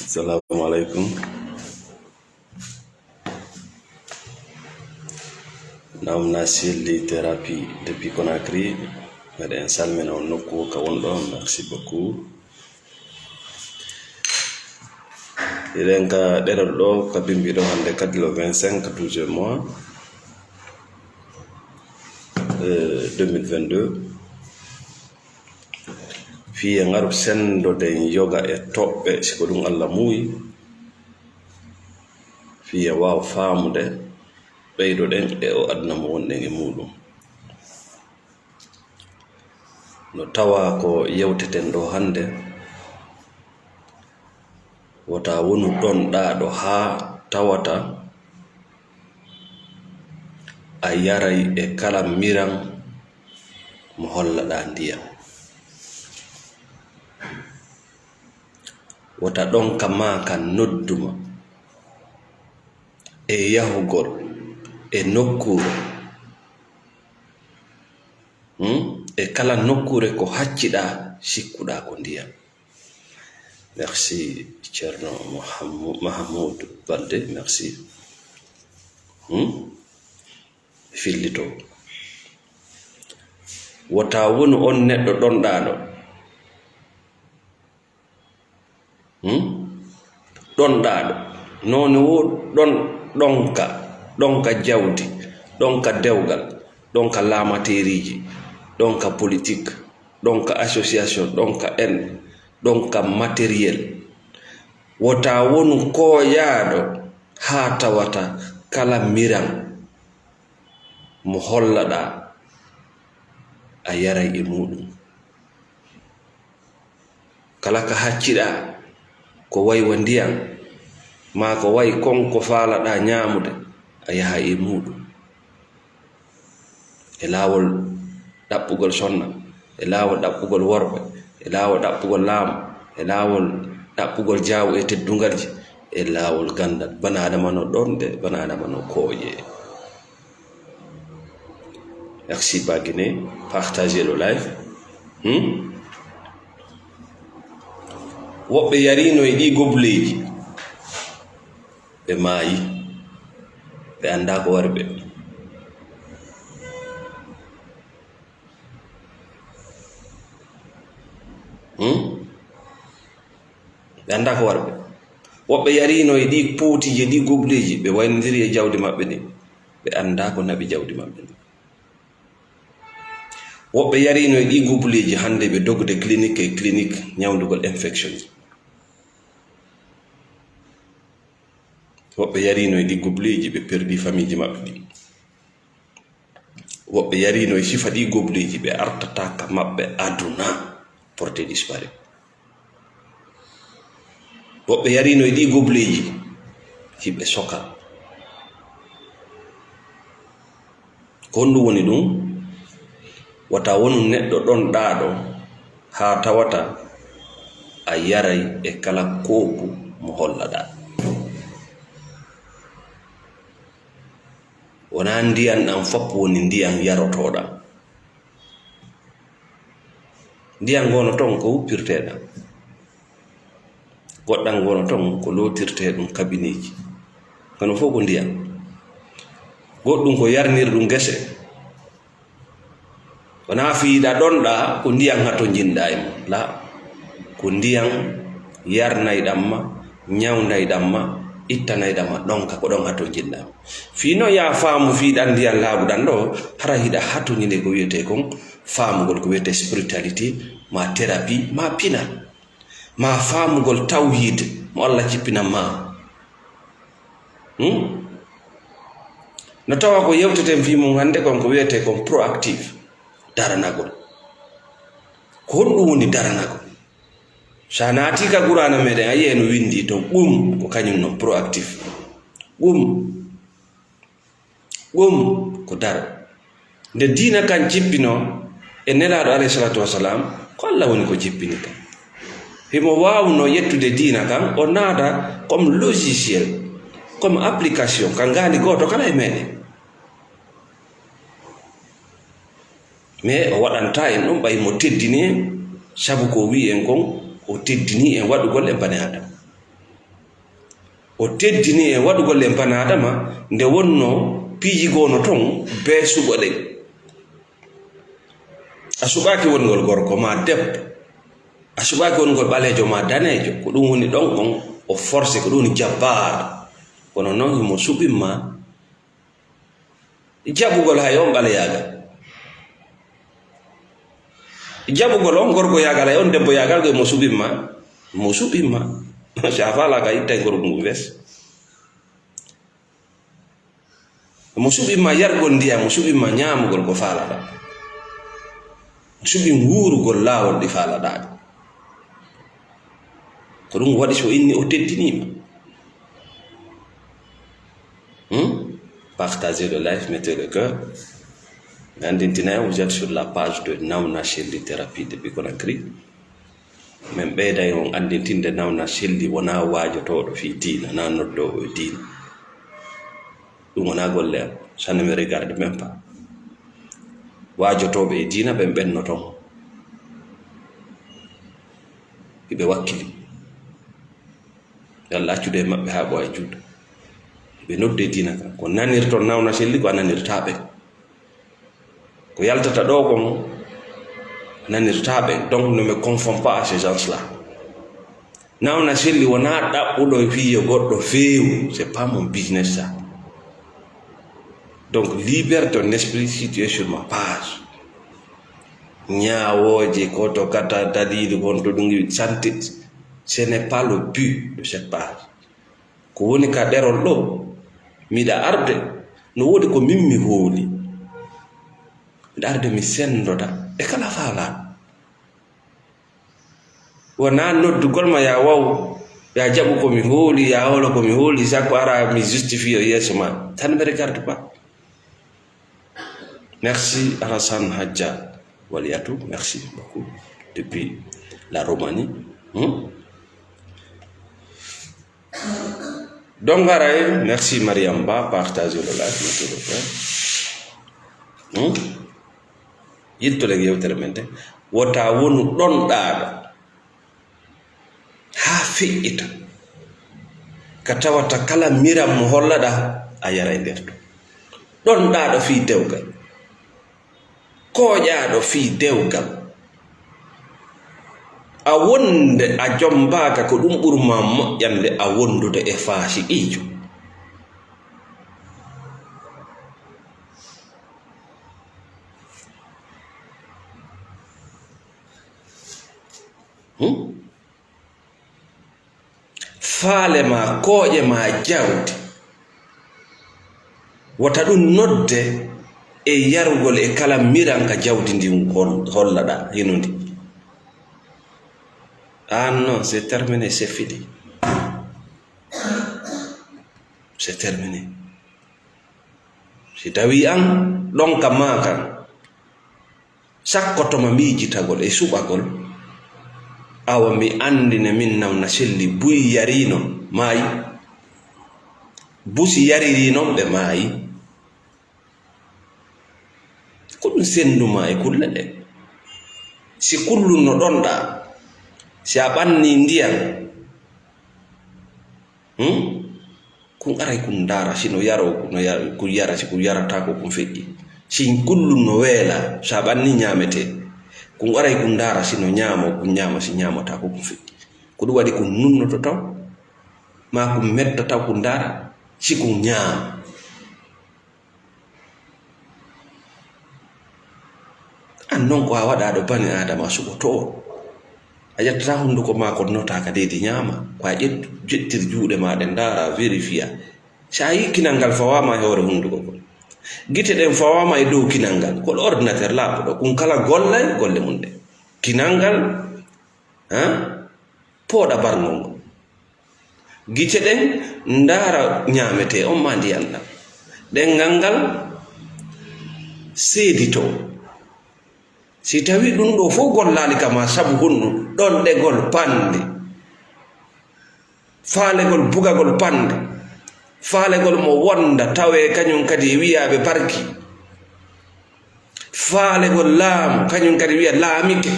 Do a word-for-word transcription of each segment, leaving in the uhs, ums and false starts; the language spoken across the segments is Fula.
Assalamu alaikum. Namna Silly Therapy depuis Conakry. Meɗen salmina on nokku ka wonɗo. Merci beaucoup. Eɗen ka ɗerol ɗo, ka bimbi ɗo hannde kadi le vingt-cinq douzième mois, euh, deux mille vingt-deux. Fii e ngaru senndoden yoga e toɓɓe, si ko ɗum Alla muuyi, fii e waaw faamude ɓeydoɗen e o aduna mo wonɗen e muuɗum. No tawa ko yewteten ɗo hannde, wota wonu ɗonɗaaɗo haa tawata a yaray e kala miran mo hollaɗaa ndiyan. Wota ɗonka maa kan nodduma e yahugol e nokkuure, hmm? E kala nokkuure ko hacciɗaa, sikkuɗaa ko ndiyan. Merci, Ceerno Mahamu-, Mahamuudu Balde, merci. Hmm? Fillito. Wota wonu on neɗɗo ɗonɗaaɗo. Hmm? Ɗonɗaaɗo. Noone wo ɗon, ɗonka, ɗonka jawdi, ɗonka dewgal, ɗonka laamateeriiji, ɗonka politik, ɗonka association, ɗonka en, ɗonka matériel. Wota wonu kooyaaɗo haa tawata kala miran mo hollaɗaa a yaray e muuɗum. Kala ka hacciɗaa ko wayi wa ndiyan, maa ko wayi kon ko faalaɗaa ñaamude, a yaha e muuɗum. E laawol ɗaɓɓugol sonna, e laawol ɗaɓɓugol worɓe, e laawol ɗaɓɓugol laamu, e laawol ɗaɓɓugol jaawu e teddungalji, e laawol ganndal. Bana Adama no ɗonɗe, bana Adama no kooƴe. Merci Bagine, partagez le live. Hmm? Woɓɓe yarino e ɗi gobuleeji, ɓe maayi, ɓe anndaa ko wari ɓe. Hmm? Ɓe anndaa ko wari ɓe. Woɓɓe yarino e ɗi pootiiji, e ɗi gobuleeji, ɓe waynondiri e jawdi maɓɓe ndi, ɓe anndaa ko naɓi jawdi maɓɓe ndi. Woɓɓe yarino e ɗi gobuleeji hannde ɓe dogde clinique e clinique ñawndugol infection ji. Woɓɓe yarino e ɗi gobuleeji ɓe perdi famiiji maɓɓe ɗi. Woɓɓe yarino e sifa ɗi gobuleeji ɓe artata ka maɓɓe aduna porté disparu. Woɓɓe yarino e ɗi gobuleeji hiɓe soka. Ko honɗum woni ɗum? Wata wonu neɗɗo ɗonɗaaɗo haa tawata a yaray e kala koopu mo hollaɗaa. Wonaa ndiyan ɗan fof woni ndiyan yarotooɗan. Ndiyan ngono ton ko wuppirteeɗan. Goɗɗan ngono ton ko lootirtee ɗum kabineeji. Kono fof ko ndiyan. Goɗɗum ko yarnirɗum gese. Wonaa fiiɗa ɗonɗaa ko ndiyan hatonjinɗaa e mum. La, ko ndiyan yarnayɗan ma, ñawnayɗan ma, ittanayɗan ma ɗonka ko ɗon hatonjinɗaa. Fii non yaa faamu fii ɗan ndiyan laaɓuɗan ɗo, hara hiɗa hatonjinde ko wiyetee kon faamugol ko wiyetee spiritualité, ma thérapie, ma pinal, ma faamugol tawhiid mo Alla cippinan ma. Hmm? No tawa ko yewteten fii mum hannde kon ko wiyetee kon proactif, daranagol. Ko honɗum woni daranagol? So a naatii ka Quraana meɗen, a yi'ay no winndii ton, ɓum ko kañum non, proactif. Ɓum, ɓum ko daro. Nde diina kan jippinoo e Nelaaɗo alayhi salaatu wa salaam, ko Alla woni ko jippini kan. Himo waawno yettude diina kan, o naada comme logiciel, comme application, ka ngaandi gooto kala e meɗen. Mais o waɗanta en ɗum ɓay mo teddini en, sabu ko o wi'i en kon, o teddini en waɗugol en bani Aadama. O teddini en waɗugol en bana Adama, nde wonnoo piiji goo no ton bee suɓo ɗen. A suɓaaki wonngol gorko maa debbo, a suɓaaki wonngol ɓaleejo maa daneejo, ko ɗum woni ɗon on o forcé, ko ɗum woni jabbaar. Kono noon himo suɓin ma. Jaɓugol hay on ɓaleyaagal. Jaɓugol on gorgoyaagal hay on debboyaagal, ko mo suɓin ma. Mo suɓin ma. Si a faalaaka, ittay gorko ngun fes. Mo suɓin ma yargol ndiyam, mo suɓin ma ñaamugol ko faalaɗaa. Mo suɓin wuurugol laawol ɗi faalaɗaa. Ko ɗum waɗi so inni o teddinii ma. Hmm? Partagez le live, mettez le cœur. Mi anndintinay, vous êtes sur la page de Nawna Shelly Thérapie depuis Conakry. Min ɓeyday on anndintinde Nawna Shelly wonaa waajotooɗo fii diina, naa noddoowo e diina. Ɗum wonaa golle am. Ça ne me regarde même pas. Waajotooɓe e diina ɓen ɓen no ton. Hiɓe wakkili. Yo Allah accude e maɓɓe haa ɓooya juuta. Ɓe nodde diina kan. Ko nanirton Nawna Shelly ko a nanirtaa ɓe. Ko yaltata ɗoo kon a nanirtaa ɓe. Donc, ne me confonds pas à ces gens-là. Nawna Shelly wonaa ɗaɓɓuɗo fii yo goɗɗo feewu. C'est pas mon business ça. Donc, libère ton esprit si tu es sur ma page. Ñaawooje, ko to kata daliilu kon to ɗum santi, ce n'est pas le but de cette page. Ko woni ka ɗerol ɗoo, miɗa arde, no woodi ko min mi hooli. Miɗa arde mi senndoda e kala faalaaɗo. Wonaa noddugol ma, yaa waw, yaa jaɓu ko mi hooli, yaa holo ko mi hooli, sakko ara mi justifie o yeeso ma. Ça ne me regarde pas. Merci Alassane Hadja Waliatou, merci beaucoup. Depuis la Roumanie. Hmm? Donc, haray, merci Mariam Ba, partage le live, mettez le cœur. Hmm? Yettoɗen yewtere men nde. Wota wonu ɗonɗaaɗo haa feƴƴita. Ka tawata kala miram mo hollaɗaa, a yaray nder ton. Ɗonɗaaɗo fii dewgal. Kooƴaaɗo fii dewgal. A wonde a jombaaka ko ɗum ɓuri ma moƴƴande a wondude e faasiqiijo. Hmm? Faale ma, kooƴe ma, jawdi. Wota ɗum nodde e yarugol e kala miran ka jawdi ndin hol-, hollaɗaa hino ndi. Ah non, c'est terminé, c'est fini. C'est terminé. Si tawii an, ɗon ka maa kan, sakkotoma miijitagol e suɓagol, awa mi anndine min Nawna Shelly buy yariino maayi. Busi yaririino ɓe maayi. Ko ɗum sennduma e kulle ɗe. Si kullun no ɗonɗaa, si a ɓannii ndiyan, hmm? Kun aray kun ndaara si no yaroo, no yar-, kun yara, si kun yarataako kun feƴƴi. Si kullun no weelaa, si a ɓannii ñaametee, kun aray kun ndaara si no ñaamoo, kun ñaama si ñaamataako kun feƴƴi. Ko ɗum waɗi kun nunnoto taw, maa kun medda taw kun ndaara si kun ñaama. An non ko a waɗaaɗo bani Aadama suɓotoo. A ƴettataa hunnduko maa ko notaa ka deedi ñaama. Ko a ƴet-, ƴettir juuɗe maa ɗen ndaara, vérifier. Si a yii kinal ngal fawaama e hoore hunnduko kon. Gite ɗen fawaama e dow kinal ngal. Ko ordinateur laaɓuɗo. Kun kala gollay golle mun ɗen. Kinal ngal, han? Pooɗa barngol ngol. Gite ɗen ndaara ñaametee on maa ndiyan ɗan. Ɗenngal ngal seeditoo. Si tawii ɗun ɗoo fow gollaali ka maa sabu honɗun, ɗonɗegol pande, faalegol bugagol pande, faalegol mo wonda tawee kañun kadi e wi'aa ɓe barki, faalegol laamu kañun kadi wi'a laamike.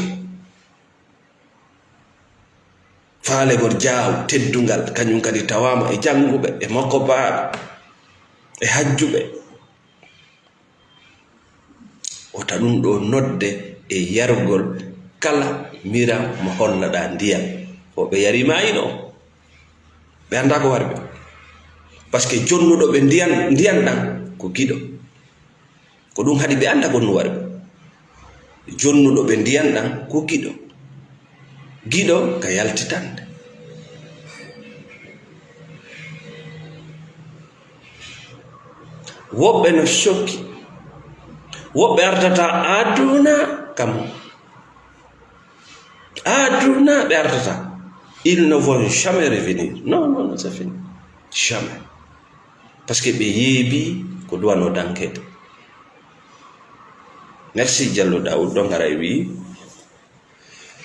Faalegol jaaw teddungal, kañum kadi tawaama e jannguɓe, e mokobaaɓe, e hajjuɓe. Wota ɗum ɗo nodde e yargol kala mira mo hollaɗaa ndiyam. Woɓɓe yari maayino, ɓe anndaa ko wari ɓe. Parce que jonnuɗo ɓe ndiyan, ndiyan ɗan ko giɗo. Ko ɗum haɗi ɓe annda ko ɗum wari. Jonnuɗo ɓe ndiyan ɗan ko giɗo. Giɗo ka yaltitande. Woɓɓe no sokki. Woɓɓe artata aduna kam. Aduna ɓe artata. Ils ne vont jamais revenir. Non, non, non, c'est fini. Jamais. Parce que ɓe yeebi ko duwano dankede. Merci Diallo Daoud, ɗon haray wi,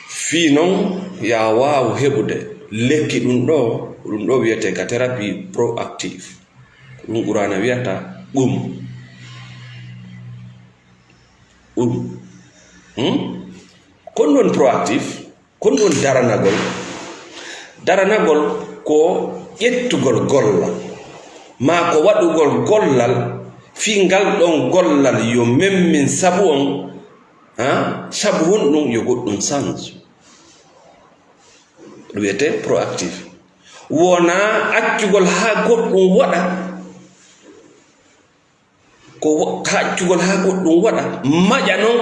fii non ya waawu heɓude lekki ɗum ɗo, ɗum ɗo wiyete ka thérapie proactive. Ko ɗum Qur'aana wiyata ɗum. Ɗum. Hmm? Kon ɗon proactif, kon ɗon daranagol. Daranagol ko ƴettugol gollal, maa ko waɗugol gollal, fii ngal ɗon gollal yo memmin sabu on, ha? Sabu honɗum? Yo goɗɗum sansu. Ɗum wiyetee proactif. Wonaa accugol haa goɗɗum waɗa. Ko wo-, haccugol haa goɗɗum waɗa, maƴa non,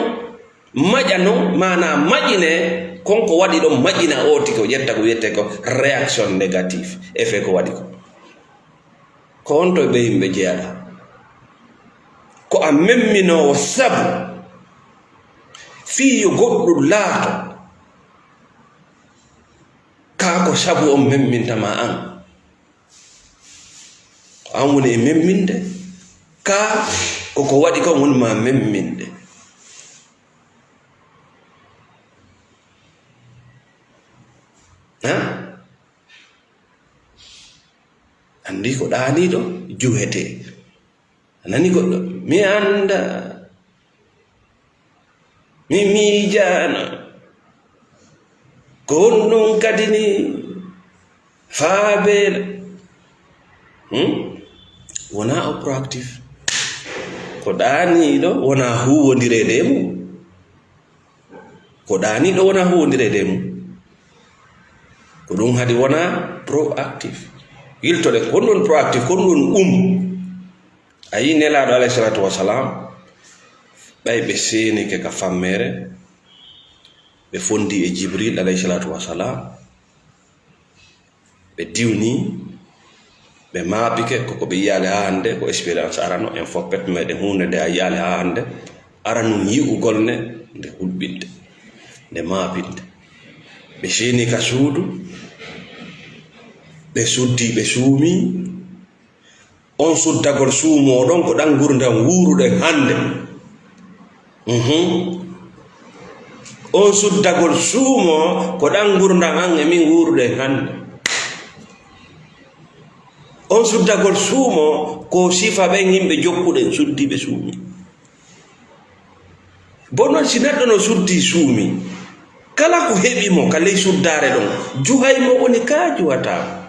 maƴa non, maanaa maƴinee, kon ko waɗi ɗon maƴina ooti ko ƴetta ko wiyetee ko réaction négative, effet ko waɗi ko. Ko on to ɓe yimɓe jeyaɗa. Ko a memminoowo sabu fii yo goɗɗum laato, kaa ko sabu on memminta ma an. Ko an woni e memminde, kaa ko ko waɗi kon woni ma memminde. Ha? Anndi ko ɗaaniiɗo juhetee. A nani goɗɗo? Mi annda. Mi miijaano. Ko honɗum kadi ni faabeele? Hmm? Wonaa o proactif. Ko ɗaaniiɗo wonaa huuwondireede e mum. Ko ɗaaniiɗo wonaa huuwondireede e mum. Ko ɗum haɗi wonaa proactif. Yiltoɗen, ko honɗum proactif, ko honɗum um? A yii Nelaaɗo alayhi salaatu wa salaam, ɓay ɓe seenike ka fammeere, ɓe fondi e Jibril alayhi salaatu wa salaam, ɓe diwni, ɓe maapike, ko ko ɓe yiyaali haa hannde, ko expérience arano, en fof pet meɗen huunde nde a yiyaali haa hannde, aranun yi'ugol ne, nde hulɓinde, nde maapinde. Ɓe seeni ka suudu, ɓe suddi, ɓe suumi, On suddagol suumo ɗon ko ɗan ngurndan wuuruɗen hannde. Mhm. On suddagol suumo ko ɗan ngurndan an e min wuuruɗen hannde. On suddagol suumo ko sifa ɓen yimɓe jokkuɗen suddiiɓe suumi. Bon, non, si neɗɗo no suddii suumi, kala ko heɓi mo ka ley suddaare ɗon, juhay mo woni ka juwataa.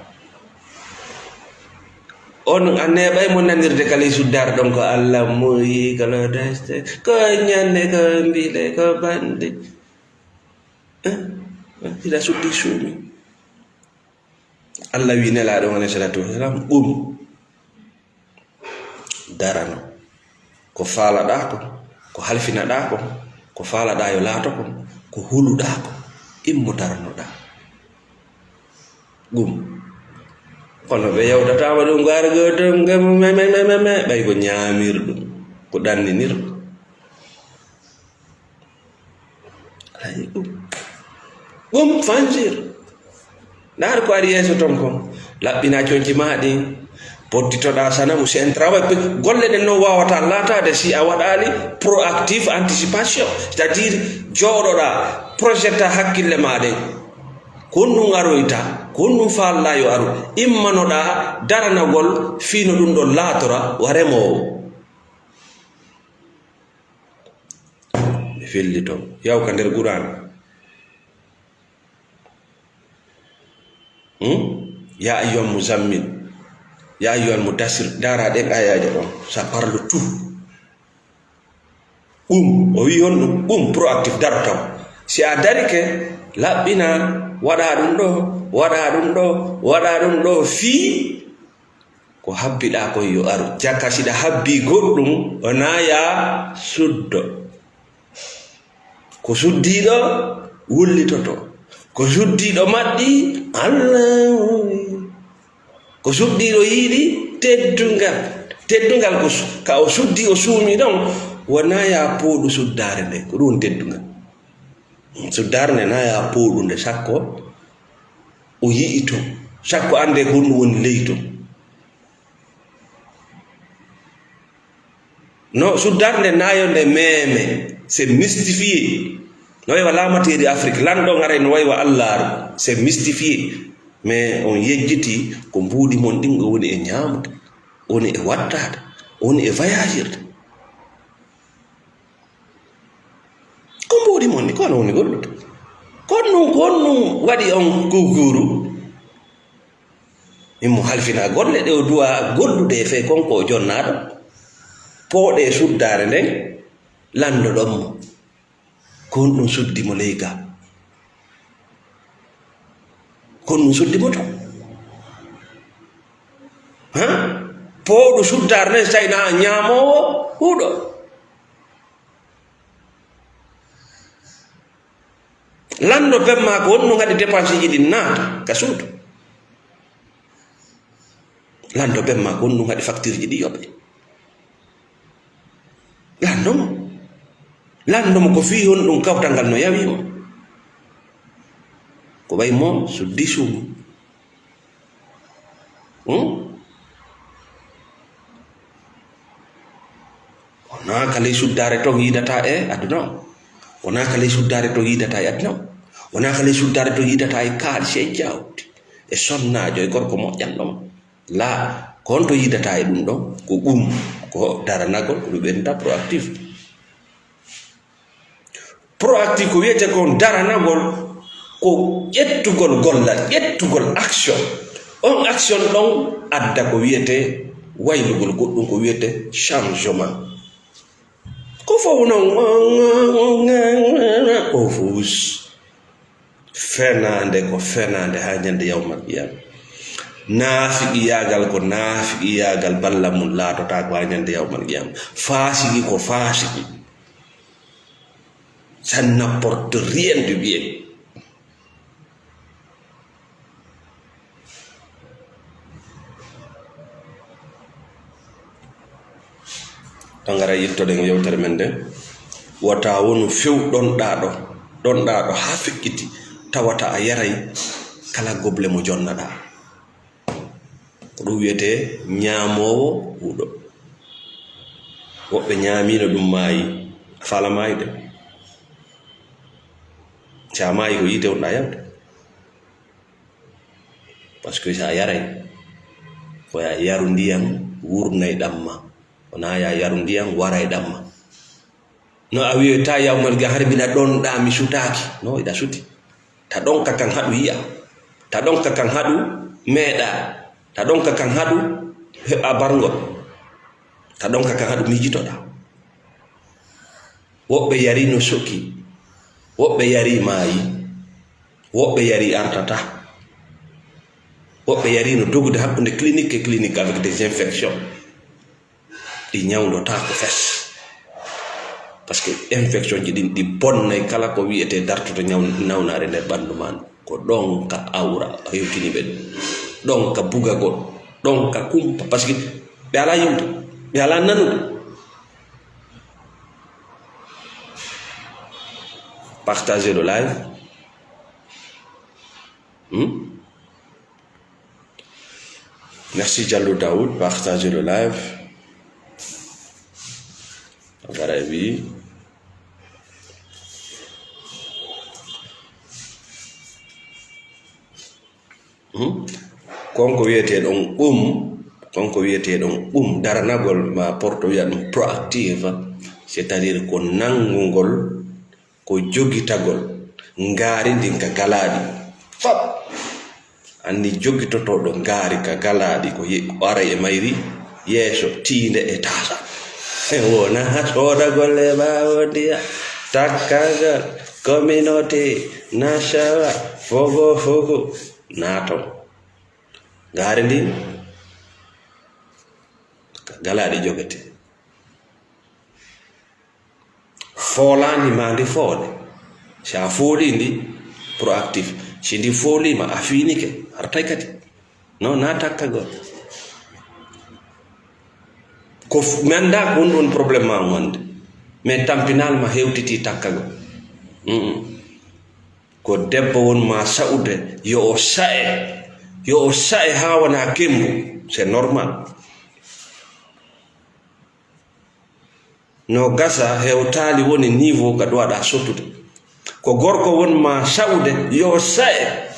On a neeɓay mo nanirde ka ley suddaare ɗon ko Alla moyi, ko lodeste, ko ñande, ko mbile, ko bandi. Eh? Hiɗa suddii suumi. Alla wi Nelaaɗo on alayhi salaatu wa salaam, ɗum darano. Ko faalaɗaa kon, ko halfinaɗaa kon, ko faalaɗaa yo laato kon, ko huluɗaa kon, ɗin mo daranoɗaa. Ɗum. Kono ɓe yewtataama ɗum, ko ar gooto, ngam me, me, me, me, me, ɓay ko ñaamirɗum, ko ɗanninirɗum. Ayi, ɗum. Ɗum fansir. Ndaar ko ari yeeso ton kon. Laɓɓina conci maa ɗin. Pottitoɗaa sanamu, c'est un travail pe-, golle ɗen non waawata laataade si a waɗaali proactive anticipation. C'est-à-dire, jooɗoɗaa, projetta hakkille maa ɗen. Ko honɗum aroyta, ko honɗum faalɗaa yo aru. Immanoɗaa daranagol fii no ɗum ɗon laatora wa remoowo. Ɓe fellito. Yaw ka nder Qur'aana. Hmm? Ya ayyuhal muzammil, ya ayyuhal mudassir, ndaara ɗen ayaaje ɗon, ça parle tout. Ɗum, o wi'i on ɗum, ɗum proactif, daro taw. Si a darike, laɓɓina, waɗa ɗum ɗo, waɗa ɗum ɗo, waɗa ɗum ɗo, fii ko habbiɗaa kon yo aru. Jaka si ɗa habbii goɗɗum, wonaa ya suddo. Ko suddiiɗo wullitoto. Ko suddiiɗo maɗɗi, Allah. Ko suddiiɗo yiɗi teddungal. Teddungal ko su-, ka o suddi, o suumi ɗon, wonaa ya pooɗu suddaare nden. Ko ɗum woni teddungal. Suddaare nden na ya pooɗu nde, sakko o yi'i to. Sakko annde ko honɗum woni ley to. No, suddarde nayo nde meme, c'est mystifié. No waywa la matière Afrique, lanɗo ngaray no waywa Allaaru, c'est mystifié. Mais on yejjiti ko mbuuɗi mon ɗin o woni e ñaamude, o woni e wattaade, o woni e voyagirde. Ko mbuuɗi mon ɗi, ko on woni gollude. Ko on ɗum, ko on ɗum waɗi on kukuru. Min mo halfina golle ɗe o duwa gollude e fee kon ko o jonnaaɗo. Pooɗe e suddaare nden, lanndo ɗon mo. Ko honɗum suddi mo ley ga? Ko honɗum suddi mo to? Ha? Pooɗu suddaare nden, so tawi na ñaamoowo huuɗo. Lanndo ben maa ko honɗum haɗi dépense ji ɗin naata ka suudu. Lanndo ben maa ko honɗum haɗi facture ji ɗi yoɓe. Lanndo mo. Lanndo mo ko fii honɗum kawtal ngal no yawi mo. Ko ɓay mo suddi suumu. Hmm? Wonaa ka ley suddaare ton yiidataa e aduna on. Wonaa ka ley suddaare ton yiidataa e aduna on. Wonaa ka ley suddaare ton yiidataa e kaalis e jawdi e sonnaajo e gorko moƴƴanɗo mo. Laa, ko honto yiidataa e ɗum ɗon? Ko ɗum, ko daranagol, ko ɓe ɓenta proactif. Proactif ko wiyete kon daranagol, ko ƴettugol gollal, ƴettugol action. On action ɗon adda ko wiyete waylugol goɗɗum, ko wiyete changement. Ko fof non, o fuus. Fenaande ko fenaande haa ñande yawmal qiyama. Naafiqiyaagal ko naafiqiyaagal, balla mum laatotaako haa ñande yawmal qiyama. Faasiki ko faasiki. Ça n'apporte rien de bien. To ngara yettoɗen yewtere men nden. Wota wonu few ɗonɗaaɗo, ɗonɗaaɗo haa feƴƴiti, tawata a yaray kala goble mo jonnaɗaa. Ko ɗum wiyetee ñaamoowo huɗo. Woɓɓe ñaamiino ɗum maayi, a faala maayude. Si a maayi ko yiite wonɗaa yawde. Parce que si a yaray, ko ya yaru ndiyan wurnay ɗamma. Wonaa ya yaru ndiyan waray ɗamma. No a wi'ata yawmal ga har mbiɗa ɗonɗaa mi sutaaki. No, iɗa suti. Ta ɗonka kan haɗu yi'a. Ta ɗonka kan haɗu meeɗa. Ta ɗonka kan haɗu heɓa barngol. Ta ɗonka kan haɗu miijitoɗaa. Woɓɓe yari no soki. Woɓɓe yari maayi. Woɓɓe yari artata. Woɓɓe yari no dogude hakkunde clinique e clinique avec des infections. Ɗi ñawndotaako fes. Parce que infection ji ɗin ɗi bonnay kala ko wiyetee dartoto ñaw-, nawnaare nder ɓanndu maa ndu. Ko ɗon ka awra, a hewtini ɓe ɗum. Ɗon ka bugagol, ɗon ka kumpa. Parce que ɓe alaa yiwde, ɓe alaa nanude. Partagez le live. Hmm? Merci Diallo Daoud, partagez le live. Ngara e wi. Hmm? Kon ko wiyetee ɗon ɗum, kon ko wiyetee ɗon ɗum, daranagol ma porto wiya ɗum proactive, c'est-à-dire ko nanngugol, ko jogitagol ngaari ndin ka galaaɗi. Fop! Anni jogitotooɗo ngaari ka galaaɗi ko ye-, ko aray e mayri, yeeso, tiinde e taasa. E wona soodagol e ɓaawo ndiya, takkagol, communauté, nasawa, fogo fogo, naaton. Ngaari ndin, ka galaaɗi jogete. Foolaandi ma ndi foole. Si a foolii ndi, proactif. Si ndi fooliima, a fiinike, artay kadi. Non, na takkagol. Ko f-, mi anndaa ko honɗun problème ma on wonde. Mais tampinal ma hewtitii takkagol. Mm-mm. Ko debbo won ma sa'ude, yo o sa'e. Yo o sa'e haa wona kembu. C'est normal. No gasa hewtaali woni niveau ka duwaɗa sottude. Ko gorko won ma sa'ude, yo sa'e.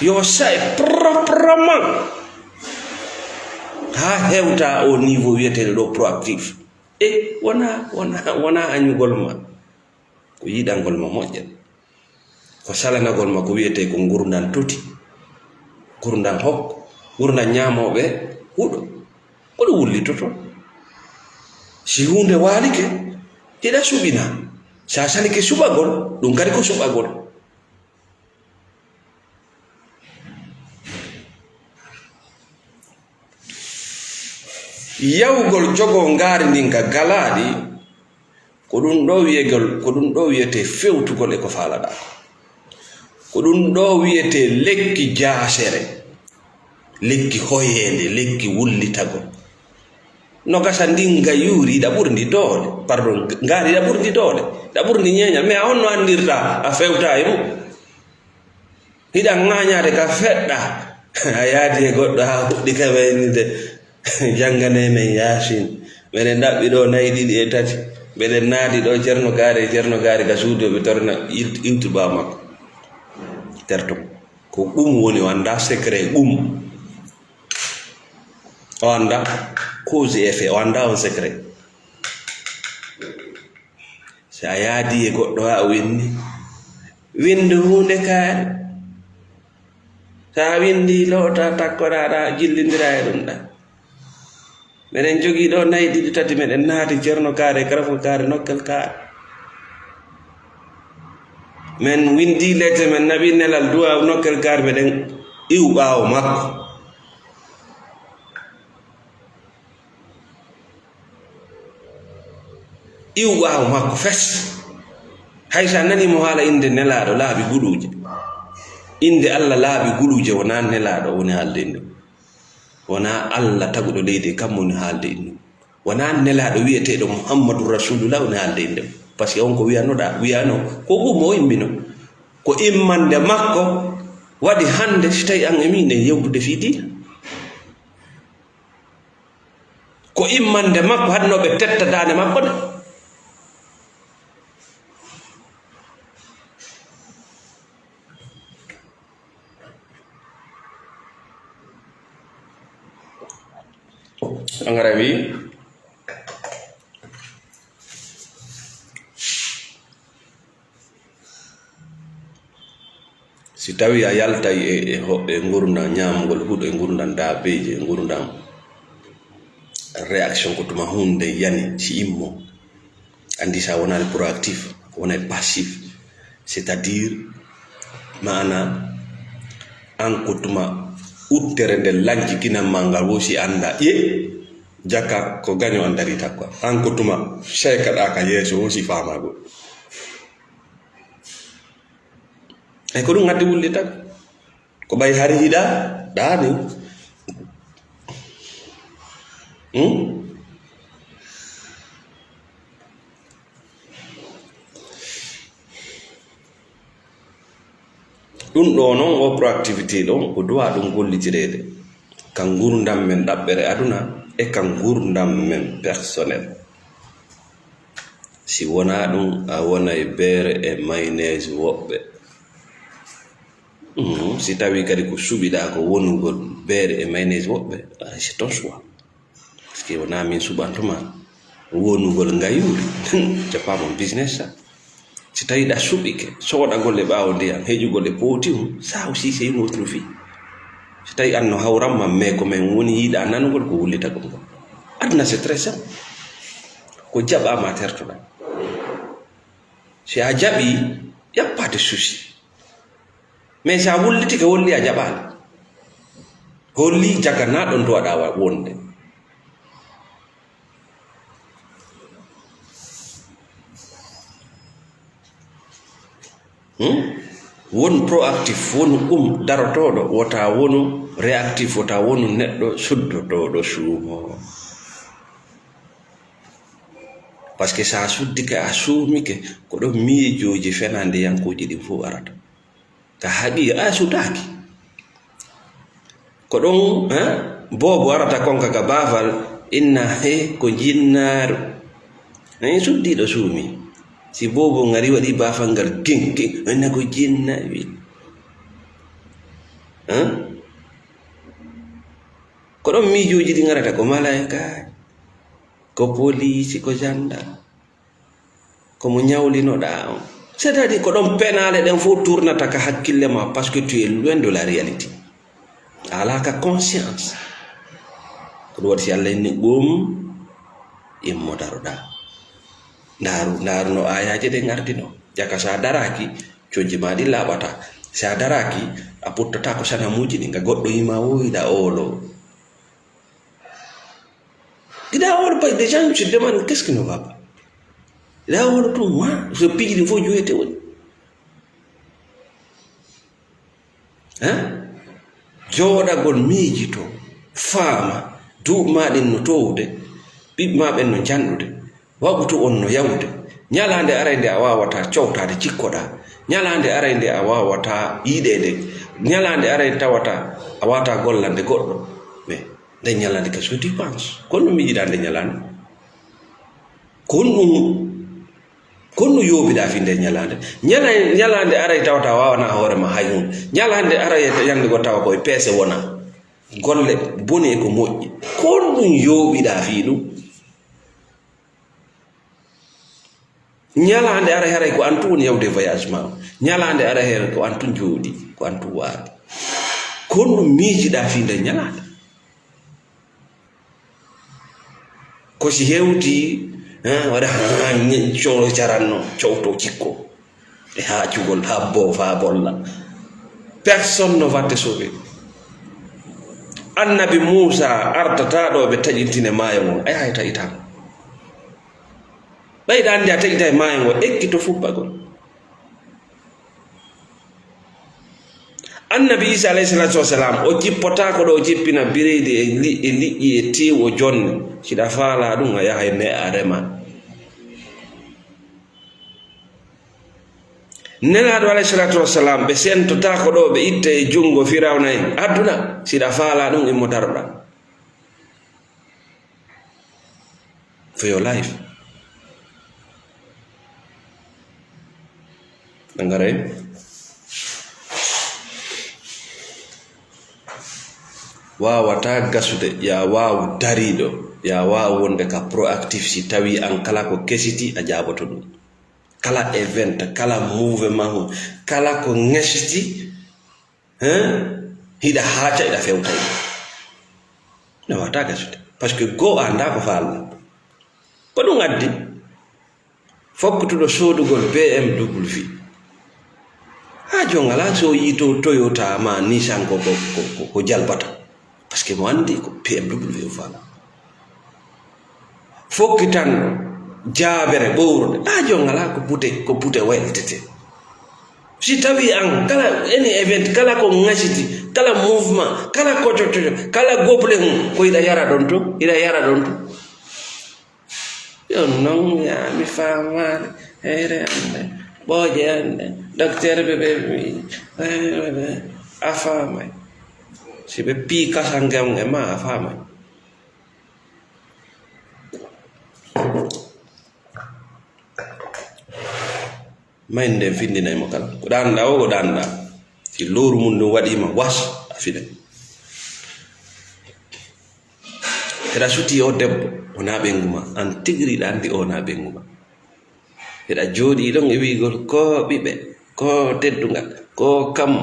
Yo sa'e proprement. Haa hewta o niveau wiyeteeɗo ɗo proactif. E wona, wona, wona añugol ma. Ko yiɗangol ma moƴƴa. Ko salanagol ma ko wiyetee ko ngurndan toti, ngurndan hokko, ngurndan ñaamooɓe huɗo. Ko ɗum wullitoto. Si huunde waalike, hiɗa suɓina. Sa salike suɓagol, ɗum kadi ko suɓagol. Yawgol jogoo ngaari ndin ka galaaɗi, ko ɗum ɗo wiyegol, ko ɗum ɗo wiyetee fewtugol e ko faalaɗaa ko. Ko ɗum ɗo wiyetee lekki jaasere, lekki hoyeende, lekki wullitagol. No gasa ndin ngayuuri, hiɗa ɓuri ndi doole. Pardon, ngaari hiɗa ɓuri ndi doole. Hiɗa ɓuri ndi ñeeñal. Mais a honno anndirta a fewta e mum? Hiɗa ŋaañaade ka feɗɗa. A yaadi e goɗɗo haa fuɗɗi ka waynide. Jannganee men Yaasin. Meɗen ɗaɓɓi ɗo nayi ɗiɗi e tati. Meɗen naati ɗo Ceerno Gaari, Ceerno Gaari ka suudu ɓe torna ilt-, iltuba makko. Terto. Ko ɗum woni o anndaa secret ɗum. O anndaa cause et effet, o anndaa on secret. Si a yaadi e goɗɗo haa o winndi, winndu huunde kaari. So a winndi loota takkoɗaa ɗa, jillindira e ɗum ɗa. Meɗen jogii ɗo nayi ɗiɗi tati, meɗen naati Ceerno Kaari, Karafo Kaari, Nokkel Kaari. Men winndi lette, men naɓi nelal duwaaw Nokkel Kaari, meɗen iwu ɓaawo makko. Iwu ɓaawo makko fes. Hay so a nanii mo haala innde Nelaaɗo laabi guluuje, innde Alla laabi guluuje, wonaa Nelaaɗo woni haalde innde mum. Wonaa Alla taguɗo leydi e kammu woni haalde innde mum. Wonaa Nelaaɗo wiyeteeɗo Muhammadu Rasulullah woni haalde innde mum. Par ce que on ko wiyanoɗaa, wiyano, ko ɗum o immino. Ko immande makko waɗi hannde, si tawi an e min en yewtude fii diina. Ko immande makko, haɗno ɓe tetta daande makko de. Sangara wi, si tawi a yaltay e, e ho-, e ngurndan ñaamgol huɗo, e ngurndan daabeeji, e ngurndan réaction, ko tuma huunde yani si immo. Anndi sa wonaali proactif, ko wonay passif. C'est-à-dire, maana, an ko tuma uttere nde lanci kinan ma ngal wo si annda, ƴe, jaka ko gaño an dari takko. An ko tuma seekaɗa ka yeeso wo si faamagol. Ay ko ɗum addi wullitagol. Ko ɓay hari hiɗa ɗaani. Hmm? Ɗum ɗo noon, o proactivité ɗon, ko duwa ɗum gollitireede ka ngurndan men ɗaɓɓere aduna e ka ngurndan men personnel. Si wonaa ɗum, a wonay beere e maynees woɓɓe. Mhm, si tawii kadi ko suɓiɗaa ko wonugol beere e maynees woɓɓe, ah, c'est ton choix. Parce que wonaa min suɓantuma wonugol ngayuuri. C'est pas mon business ça. Si tawii ɗa suɓike, soodagol e ɓaawo ndiyan, heƴugol e pooti mum, ça aussi c'est une autre vie. Si tawi an no hawran ma, mais ko men woni yiɗa nanugol ko wullitagol ngol. Aduna, c'est très simple. Ko jaɓa ma tertoɗa. Si a jaɓi, y a pas de souci. Mais si a wullitike, holli a jaɓaali. Holli jagana ɗon to waɗa wa-, wonde. Hmm? Won proactif, wonu um darotooɗo, wota wonu reactif, wota wonu neɗɗo suddotooɗo suumo. Parce que sa suddike, a suumike, ko ɗon miijooji fenande yankuuji ɗin fof arata. Ka haqiqa, a sudaaki. Ko ɗon, eh, boobo arata kon ka, ka baafal, inna, he, ko jinnaaru. Eh, suddiiɗo suumi. Si boobo ngari waɗi baafal ngal, gin, gin, inna ko jinnaaru. Eh? Ko ɗon miijooji ɗi ngarata, ko malaika, ko poliisi, ko gendarme. Ko mo ñawlinoɗaa on. C'est-à-dire, ko ɗon penaale ɗen fof tournata ka hakkille ma, parce que tu es loin de la réalité. A alaa ka conscience. Ko ɗum waɗi si Allah inni ɗum, immo daroɗaa. Ndaaru, ndaaru no aayaaje ɗen ngardino. Jaka so a daraaki, conji ma ɗin laaɓataa. Si a daraaki, a ɓurtataa ko sanamuuji ɗin, nga goɗɗo yima woyda oolo. Gida oolo, parce que des gens se demandent qu'est-ce qui ne va pas. Gida oolo tun, wa, so piiji ɗin fof juwete woni. Hein? Jooɗagol miijito, faama, duuɓi ma ɗin no towde, ɓiɓɓe ma ɓen no janɗude, waɓutu on no yawude. Ñalaande aray nde a waawataa cowtaade cikkoɗaa. Ñalaande aray nde a waawataa yiɗeede. Ñalaande aray tawata a waawataa gollande goɗɗo. Mais nden ñalaande, qu'est-ce que tu penses? Ko honɗum miijiɗaa nden ñalaande? Ko honɗum, ko honɗum yooɓiɗaa fii nden ñalaande? Ñala-, ñalaande aray tawata a waawanaa hoore ma hay huunde. Ñalaande aray e ñannde goo tawa ko e peese wonaa. Golle boni e ko moƴƴi. Ko honɗum yooɓiɗaa fii ɗum? Ñalaande aray haray ko an tun woni yawde voyage ma o. Ñalaande aray haray ko an tun jooɗi, ko an tun waali. Ko honɗum miijiɗaa fii nden ñalaande? Ko si hewti, hein, waɗa, hein, cow caranno, cowto cikko. E haacugol, habbo faa bolla. Personne ne va te sauver. Annabi Muusa artataa ɗo ɓe taƴintine maayo ngon. A yahay taƴitaa. Ɓay ɗa anndi a taƴitay maayo ngo, ekkito fubbagol. Annabi Iisa alayhi salatu wasalam, o jippotaako ɗo o jippina bireydi e li-, e liƴƴi e teewu o jonna. Siɗa faalaa ɗum, a yahay ne a rema. Nelaaɗo alayhi salatu wasalam, ɓe sentotaako ɗo ɓe itta e junngo Firawna en. Aduna, siɗa faalaa ɗum, immo daroɗaa. For your life. Ɓe ngaray. Waawataa gasude, ya waawu dariiɗo, ya waawu wonde ka proactif si tawii an kala ko kesiti a jaaboto ɗum. Kala event, kala mouvement, kala ko ŋesiti, hein? Hiɗa haaca, hiɗa fewta. Ina waawataa gasude. Parce que goo a anndaa ko faalɗaa. Ko ɗum addi. Fokkutuɗo soodugol B M W. Haa jon alaa so yii to Toyota ma Nissan ko, ko, ko, ko, ko jalbata. Parce que mo anndi ko B M W o faalaa. Fokkitanɗo jaabere ɓowrude. Haa jon alaa ko bute, ko bute weltete. Si tawii an, kala any event, kala ko ŋasiti, kala mouvement, kala kocococo, kala goble hum, ko hiɗa yara ɗon to, hiɗa yara ɗon to. Yo non yaa mi faamaali, heyre an nden, ɓooje an ɗen, docteur ɓe ɓe mi, a faamay. Si ɓe pii kasange on e ma, a faamay. May nden findinay mo kala. Ko ɗaanɗaa o, ko ɗaanɗaa. Si lowru mum ɗum waɗii ma was, a fiɗay. Hiɗa sutii o debbo, o na ɓengu ma. An tigiri hiɗa anndi o na ɓengu ma. Hiɗa jooɗii ɗon e wi'ugol ko ɓiɓɓe, ko teddungal, ko kam,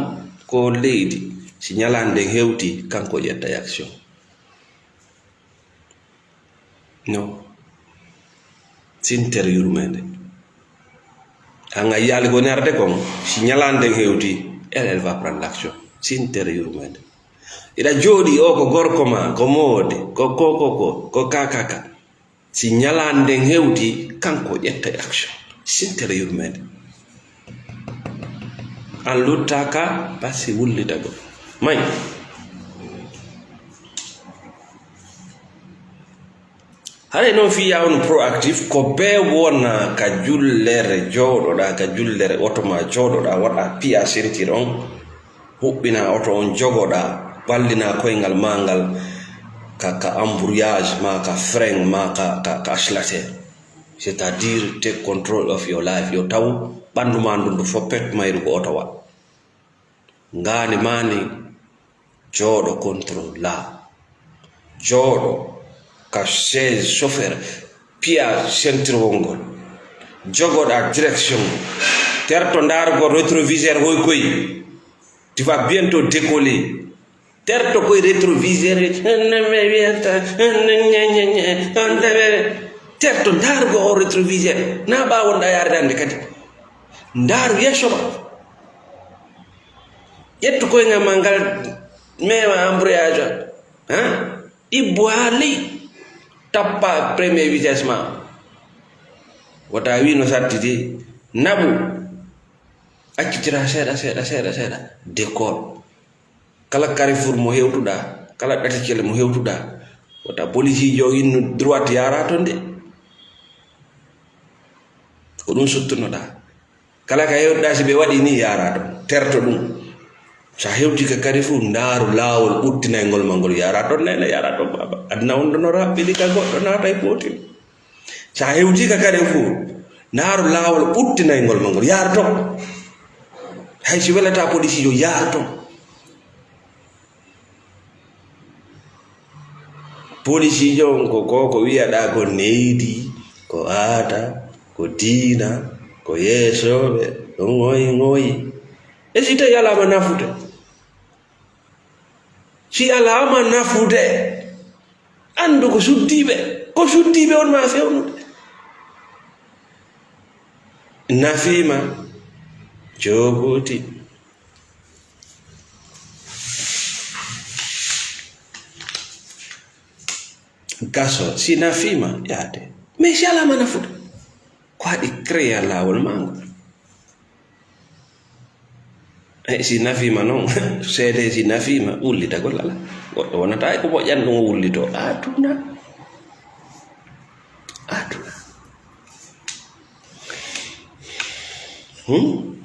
ko leydi. Si ñalaande nden hewti, kanko ƴetta action. No. Sintere yurmeende. An a yiyaali ko woni arde kon, si ñalaande nden hewti, elle, elle va prendre l'action. Sintere yurmeende. Iɗa jooɗi o ko gorko ma, ko moode, ko, ko, ko, ko, ko ka, ka, ka. Si ñalaande nden hewti, kanko ƴetta action. Sintere yurmeende. An luttaaka, basi wullitagol. May. Haray noon fii yaa on proactif, ko bee wona ka jullere jooɗoɗaa, ka jullere oto ma jooɗoɗaa, waɗa piya sentir on, huɓɓina oto on, jogoɗaa, ɓallina koyngal maa ngal ka, ka embrayage maa, ka frein maa, ka, ka, ka accelerateur. C'est-à-dire, take control of your life. Yo taw ɓanndu maa ndun du foppet mayru ko oto wa. Ngaandi maa ndin, jooɗo contrôle laa. Jooɗo ka chaise chauffeur, piya sentirwol ngol. Jogoɗaa direction. Terto ndaarugol rétroviseur hoy koy. Tu vas bientôt décoller. Terto koy rétroviseur. Terto ndaarugol o rétroviseur. Na ɓaawo nda yaarde hannde kadi. Ndaaru yeeso ma. Ƴettu koyngal ma ngal, meewa embrayage, ha? Ibbu haa ley, tappa premier vitesse ma. Wota wi no sattiti, naɓu. Accitira seeɗa, seeɗa, seeɗa, seeɗa. Décolle. Kala carrefour mo hewtuɗaa, kala ɗaticel mo hewtuɗaa, wota policiijo innu droite yaara ton de. Ko ɗum suttunoɗaa. Kala ka hewtuɗaa, si ɓe waɗi ni, yaara ton. Terto ɗum. Sa hewti ka carrefour, ndaaru laawol ɓuttinayngol ma ngol, yaara ton, nene, yaara ton, baaba. Aduna on ɗo no raɓɓiɗi ka goɗɗo naata e pootin. Sa hewti ka carrefour, ndaaru laawol ɓuttinayngol ma ngol, yaara ton. Hay si welataa polisiijo, yaara ton. Polisiijo on ko, ko, ko wi'aɗaa ko neydi, ko aada, ko diina, ko yeesooɓe, ko ŋoyi ŋoyi. E si tawi alaama nafude? Si alaama nafude, anndu ko suddiiɓe, ko suddiiɓe on maa fewnude. Nafiima, jooɓooti. Gaso, si nafiima, yaade. Mais si alaama nafude, ko haɗi créer laawol maa ngol. E si nafiima noon, seede si nafiima, wullitagol alaa. Goɗɗo wonataa e ko moƴƴan ɗum o wullitoo. Aduna. Aduna. Hmm?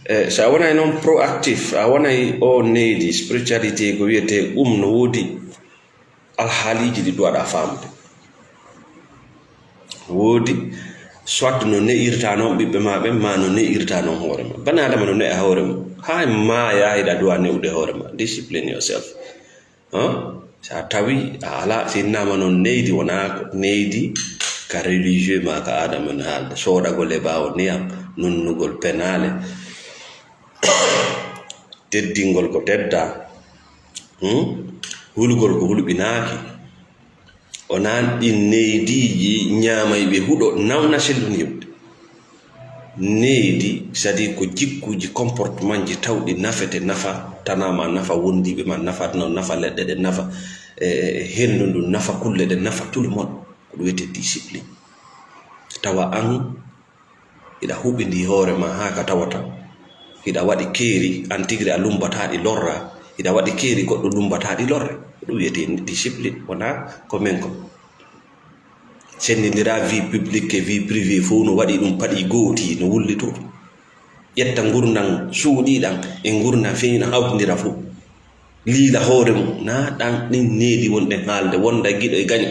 E, so a wonay noon proactif, a wonay o neydi, spiritualité, ko wiyetee ɗum no woodi alhaaliiji ɗi ɗuwaɗaa faamude. Woodi, soit no ne'irta noon ɓiɓɓe maa ɓen, maa no ne'irta noon hoore ma. Bani Aadama no ne'a hoore mum. Haa maaya, hiɗa duwa ne'ude hoore ma. Discipline yourself. Hein? So a tawi a alaa, so innama noon neydi, wonaa ko neydi ka religieux maa ka aada men haalde. Soodagol e ɓaawo ndiyam, nunnugol penaale. Teddingol ko teddaa. Hmm? Hulugol ko hulɓinaaki. Wonaa ɗin neydiiji ñaamayɓe huɗo nawna sellude yimɓe. Neydi, c'est-à-dire ko jikkuuji, comportementji tawɗi nafete, nafa tanaa ma, nafa wondiiɓe ma, nafa aduna, nafa leɗɗe ɗen, nafa, e, e, e, henndu ndun, nafa kulle ɗen, nafa tout le monde. Ko ɗum wiyetee discipline. Tawa an, hiɗa huɓindii hoore ma haa ka tawata hiɗa waɗi keeri, an tigi a lumbataa ɗi lorra, hiɗa waɗi keeri goɗɗo lumbataa ɗi lorre. Ko ɗum wiyetee discipline, wonaa ko men ko. Senndindiraa vie publique e vie privée fof no waɗi ɗum paɗi gooti, no wullitoo. Ƴetta ngurndan suuɗiiɗan e ngurndan feyna hawtindira fof. Liila hoore mum, naa ɗan ɗin needi wonɗen haalde, wonda giɗo e gaño.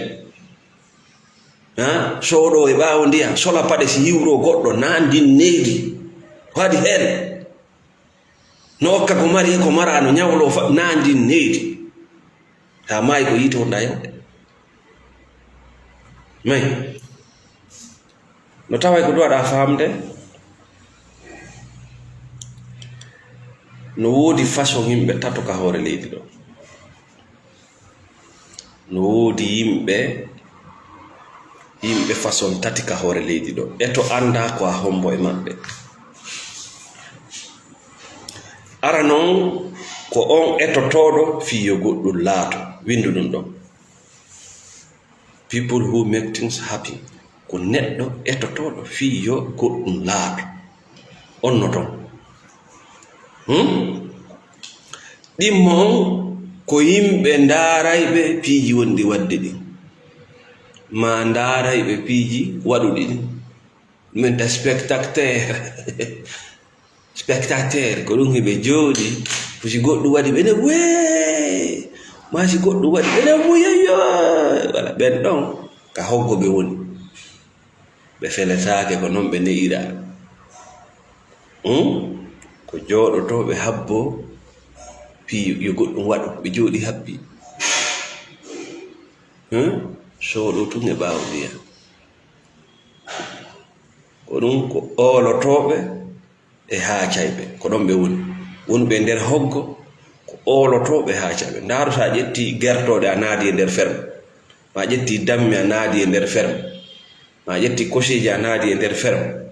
Ha? Sooɗo e ɓaawo ndiyam, sola paɗe si hiwroo goɗɗo, naa ndin needi. Ko haɗi heen. No okka ko mari, ko mara, no ñawloo fa-, naa ndin neydi. Taa maayi ko yiite wonɗaa yawde. May. No taway ko duwaɗaa faamde. No woodi façon yimɓe tato ka hoore leydi ɗo. No woodi yimɓe, yimɓe façon tati ka hoore leydi ɗo. Eto annda ko a hombo e maɓɓe. Ara non ko on etotooɗo fii yo goɗɗum laato. Windu ɗum ɗon. People who make things happen. Ko neɗɗo etotooɗo fii yo goɗɗum laato. On no ton. Hmm? Ɗimmo on ko yimɓe ndaarayɓe piiji wonɗi waɗde ɗin. Maa ndaarayɓe piiji waɗuɗi ɗin. Min ta spectateur. Spectateur, ko ɗum hiɓe jooɗi. Ko si goɗɗum waɗi, ɓe ne wee. Maa si goɗɗum waɗi, ɓe ne wuyayo. Wala, ɓen ɗon, ka hoggo ɓe woni. Ɓe feletaake, ko non ɓe ne'ira. Hmm? Ko jooɗotoo ɓe habbo, fii yo goɗɗum waɗu, ɓe jooɗi habbi. Hmm? Sooɗo tun e ɓaawo ndiyam. Ko ɗum ko oolotooɓe e haacayɓe, ko ɗon ɓe woni. Wonɓe e nder hoggo, ko oolotooɓe e haacayɓe. Ndaaru, so a ƴetti gertooɗe a naadi e nder ferme, ma a ƴetti dammi a naadi e nder ferme, ma a ƴetti kosiije a naadi e nder ferme,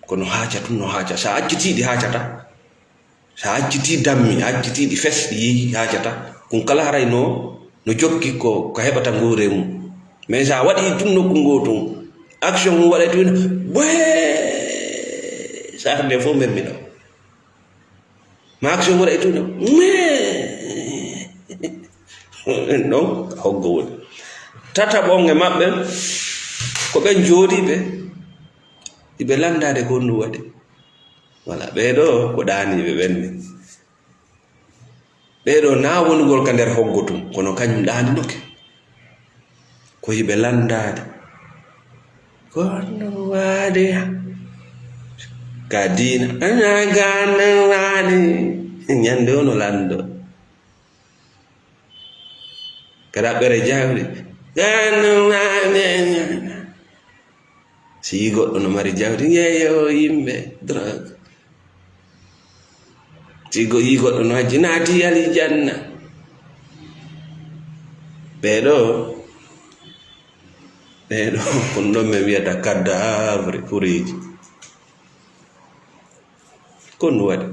kono haaca tun no haaca. So a accitii ɗi haacata, so a accitii dammi, a accitii ɗi fes, ɗi yehi haacata. Kun kala haray no, no jokki ko, ko heɓata nguure mum. Mais so a waɗi tun nokku ngoo tun, action mum waɗay tun, boye! Saafe nde fof memmi ɗo. Ma action waɗa e tuuɗo. Mais donc, hoggo woni. Tataɓo on e maɓɓe, ko ɓen jooɗiiɓe, iɓe lanndaade ko honɗum waɗi. Wala, ɓee ɗoo ko ɗaaniiɓe ɓen ni. Ɓee ɗoo naa wonugol ka nder hoggo tun, kono kañum ɗaaninoke. Ko hiɓe lanndaade. Ko honɗum waɗi ka diina? Ana ka honɗum waɗi? Ñande o no lanndo. Ka ɗaɓɓere jawdi. Ka honɗum waɗi? Si yii goɗɗo no mari jawdi, yeeyo yimɓe, drogue. Si go-, yii goɗɗo no hajji, naati aljanna. Ɓee ɗoo, ɓee ɗoo, ko ɗum ɗon min wiyata cadavre, kureeji. Ko ɗum waɗi.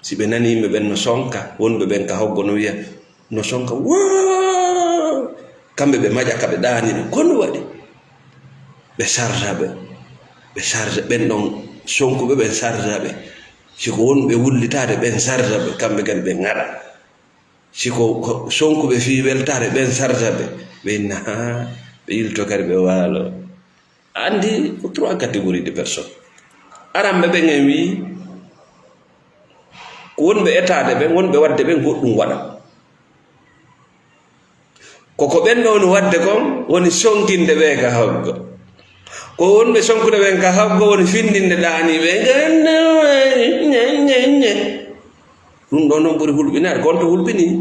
Si ɓe nanii yimɓe ɓen no sonka, wonɓe ɓen ka hoggo no wiya, no sonka, woo! Kamɓe ɓe maƴa ka ɓe ɗaanina, ko no waɗi? Ɓe sarra ɓe, ɓe sarra ɓen ɗon sonkuɓe, ɓen sarra ɓe. Si ko wonɓe wullitaade, ɓen sarra ɓe, kamɓe kadi ɓe ŋaɗa. Si ko, ko sonkuɓe fii weltaare, ɓen sarra ɓe, ɓe inna, haa, ɓe ilto kadi ɓe waalo. A anndi ko trois catégories de personnes. Aranɓe ɓen en wii, ko wonɓe etaade ɓen, wonɓe waɗde ɓen, goɗɗum waɗa. Ko ko ɓen ɗon waɗde kon woni sonkinde ɓe ka hoggo. Ko wonɓe sonkude ɓen ka hoggo woni findinde ɗaaniiɓe. Ɗum ɗon non ɓuri hulɓinaade, ko honto hulɓinii?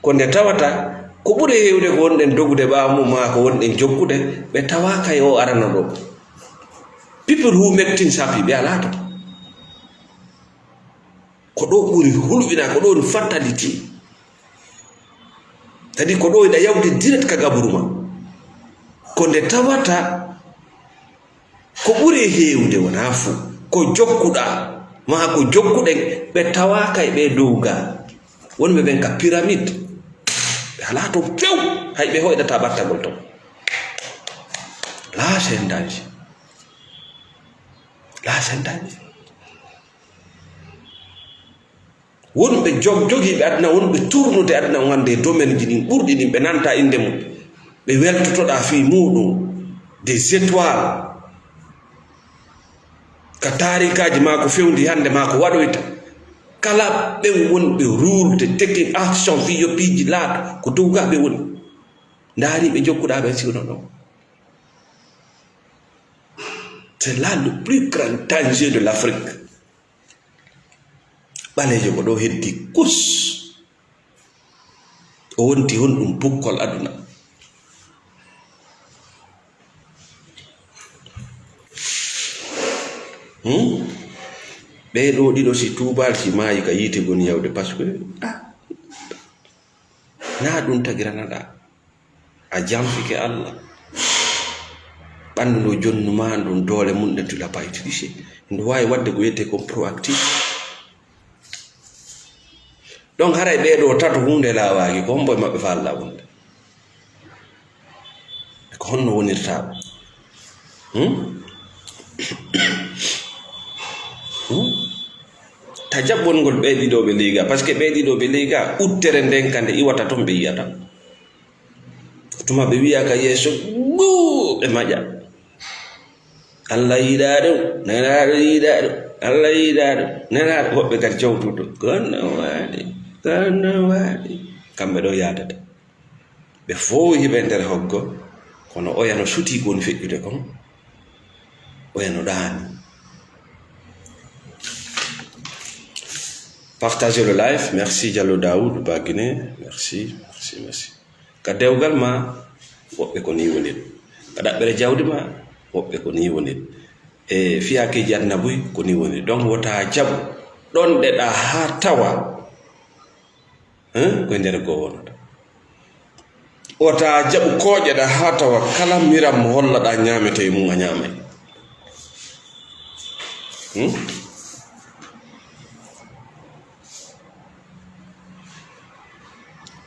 Ko nde tawata ko ɓuri heewde ko wonɗen dogude ɓaawo mum, maa ko wonɗen jokkude, ɓe tawaaka e o arano ɗo. People who make things happen, ɓe alaa ton. Ko ɗo ɓuri hulɓinaa, ko ɗo woni fatality. Kadi ko ɗo hiɗa yawde direct ka gaburu ma. Ko nde tawata ko ɓuri heewde, wonaa fuu, ko jokkuɗaa, maa ko jokkuɗen, ɓe tawaaka e ɓe dow gaa. Wonɓe ɓen ka pyramide, ɓe alaa ton few, hay ɓe hoyɗataa ɓattagol ton. Laa sendaaji. Laa sendaaji. Wonɓe jog-, jogiiɓe aduna, wonɓe tournude aduna on hannde e domaine ji ɗin ɓurɗi ɗin, ɓe nanta innde mum, ɓe weltotoɗaa fii muuɗum, des étoiles, ka taarikaaji maa ko fewndi hannde maa ko waɗoyta. Kala ɓen wonɓe ruulde, teki action fii yo piiji laato, ko dow gaa ɓe woni. Ndaari ɓe jokkuɗaa ɓen si wonaa ɗon. C'est là le plus grand danger de l'Afrique. Ɓaleejo ko ɗo heddi kus. O wonti honɗum bukkol aduna. Hmm? Ɓee ɗoo ɗiɗo si tuubaali, si maayi ka yiite ngoni yawde, parce que, ah, naa ɗum tagiranaɗaa. A jamfike Allah. Ɓanndu ndu jonnu ma ndun, doole mum ɗen, tu l'as pas utilisé. Ndu waawi waɗde ko wiyetee kon proactif. Donc, haray ɓee ɗoo tato huunde laawaaki, ko hombo e maɓɓe faalɗaa wonde? Ko honno wonirta? Hmm? Hmm? Ta jaɓɓongol ɓee ɗiɗo ɓe liiga, parce que ɓee ɗiɗo ɓe liiga, uttere nden ka nde iwata ton ɓe yiyata. Tuma ɓe wiya ka yeeso, guu, ɓe maƴa. Allah yiɗaa ɗum, Nelaaɗo yiɗaa ɗum, Allah yiɗaa ɗum, Nelaaɗo. Woɓɓe kadi jawtuto, kono waɗi, kono waɗi. Kamɓe ɗo yaadata. Ɓe fow hiɓe nder hoggo, kono oya no sutii ko woni feƴƴude kon, oya no ɗaani. Partagez le live. Merci, Diallo Daoud Baguiné. Merci, merci, merci. Ka dewgal ma, woɓɓe ko nii woni ɗum. Ka ɗaɓɓere jawdi ma, woɓɓe ko nii woni ɗum. E fiyakeeji aduna buy, ko nii woni ɗum. Donc, wota jaɓu ɗonɗeɗaa haa tawa, hein, ko e nder goo wonata. Wota jaɓu kooƴeɗaa haa tawa kala miram mo hollaɗaa ñaamete e mum, a ñaamay. Hmm?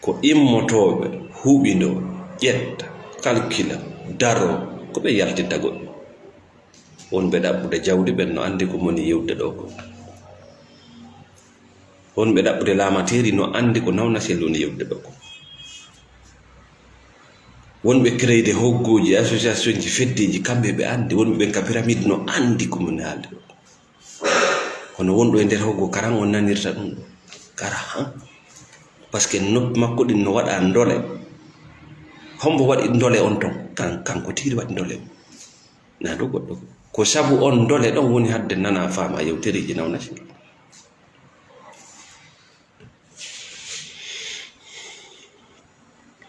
Ko immotooɓe huɓindoo, ƴetta, kalkila, daroo, ko ɓe yaltinta goɗɗum. Wonɓe ɗaɓɓude jawdi ɓen no anndi ko moni yewde ɗoo ko. Wonɓe ɗaɓɓude laamateeri no anndi ko nawnasel woni yewde ɗoo ko. Wonɓe créer hoggooji, association ji, feddeji, kamɓe ɓe anndi. Wonɓe ɓen ka pyramide no anndi ko moni haalde ɗoo ko. Kono wonɗo e nder hoggo karan on nanirta ɗum ɗo. Kara han. Parce que noppi makko ɗin no waɗa ndole. Hombo waɗi ndole on ton? Kan, kanko tigi waɗi ndole on. Na ɗo goɗɗo. Ko sabu on ndole ɗon woni hadde nana faama yewtereji nawna si.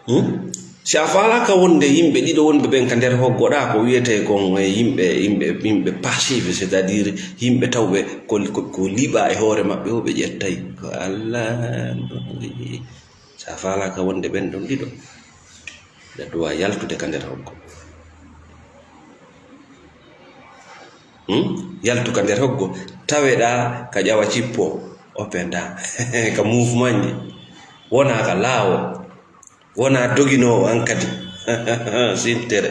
Hmm? Si a faalaaka wonde yimɓe ɗiɗo wonɓe ɓen ka nder hoggoɗaa, ko wiyetee kon e yimɓe, yimɓe, yimɓe passif, c'est-à-dire yimɓe tawɓe ko, ko, ko liɓa e hoore maɓɓe, o ɓe ƴettay. Ko Allah. Si a faalaaka wonde ɓen ɗon ɗiɗo, ɓe duwa yaltude ka nder hoggo. Hmm? Yaltu ka nder hoggo, taweɗaa ka ƴawa cippo, openda, ka mouvement ji, wona ka laawol, wona doginoowo an kadi. Sintere.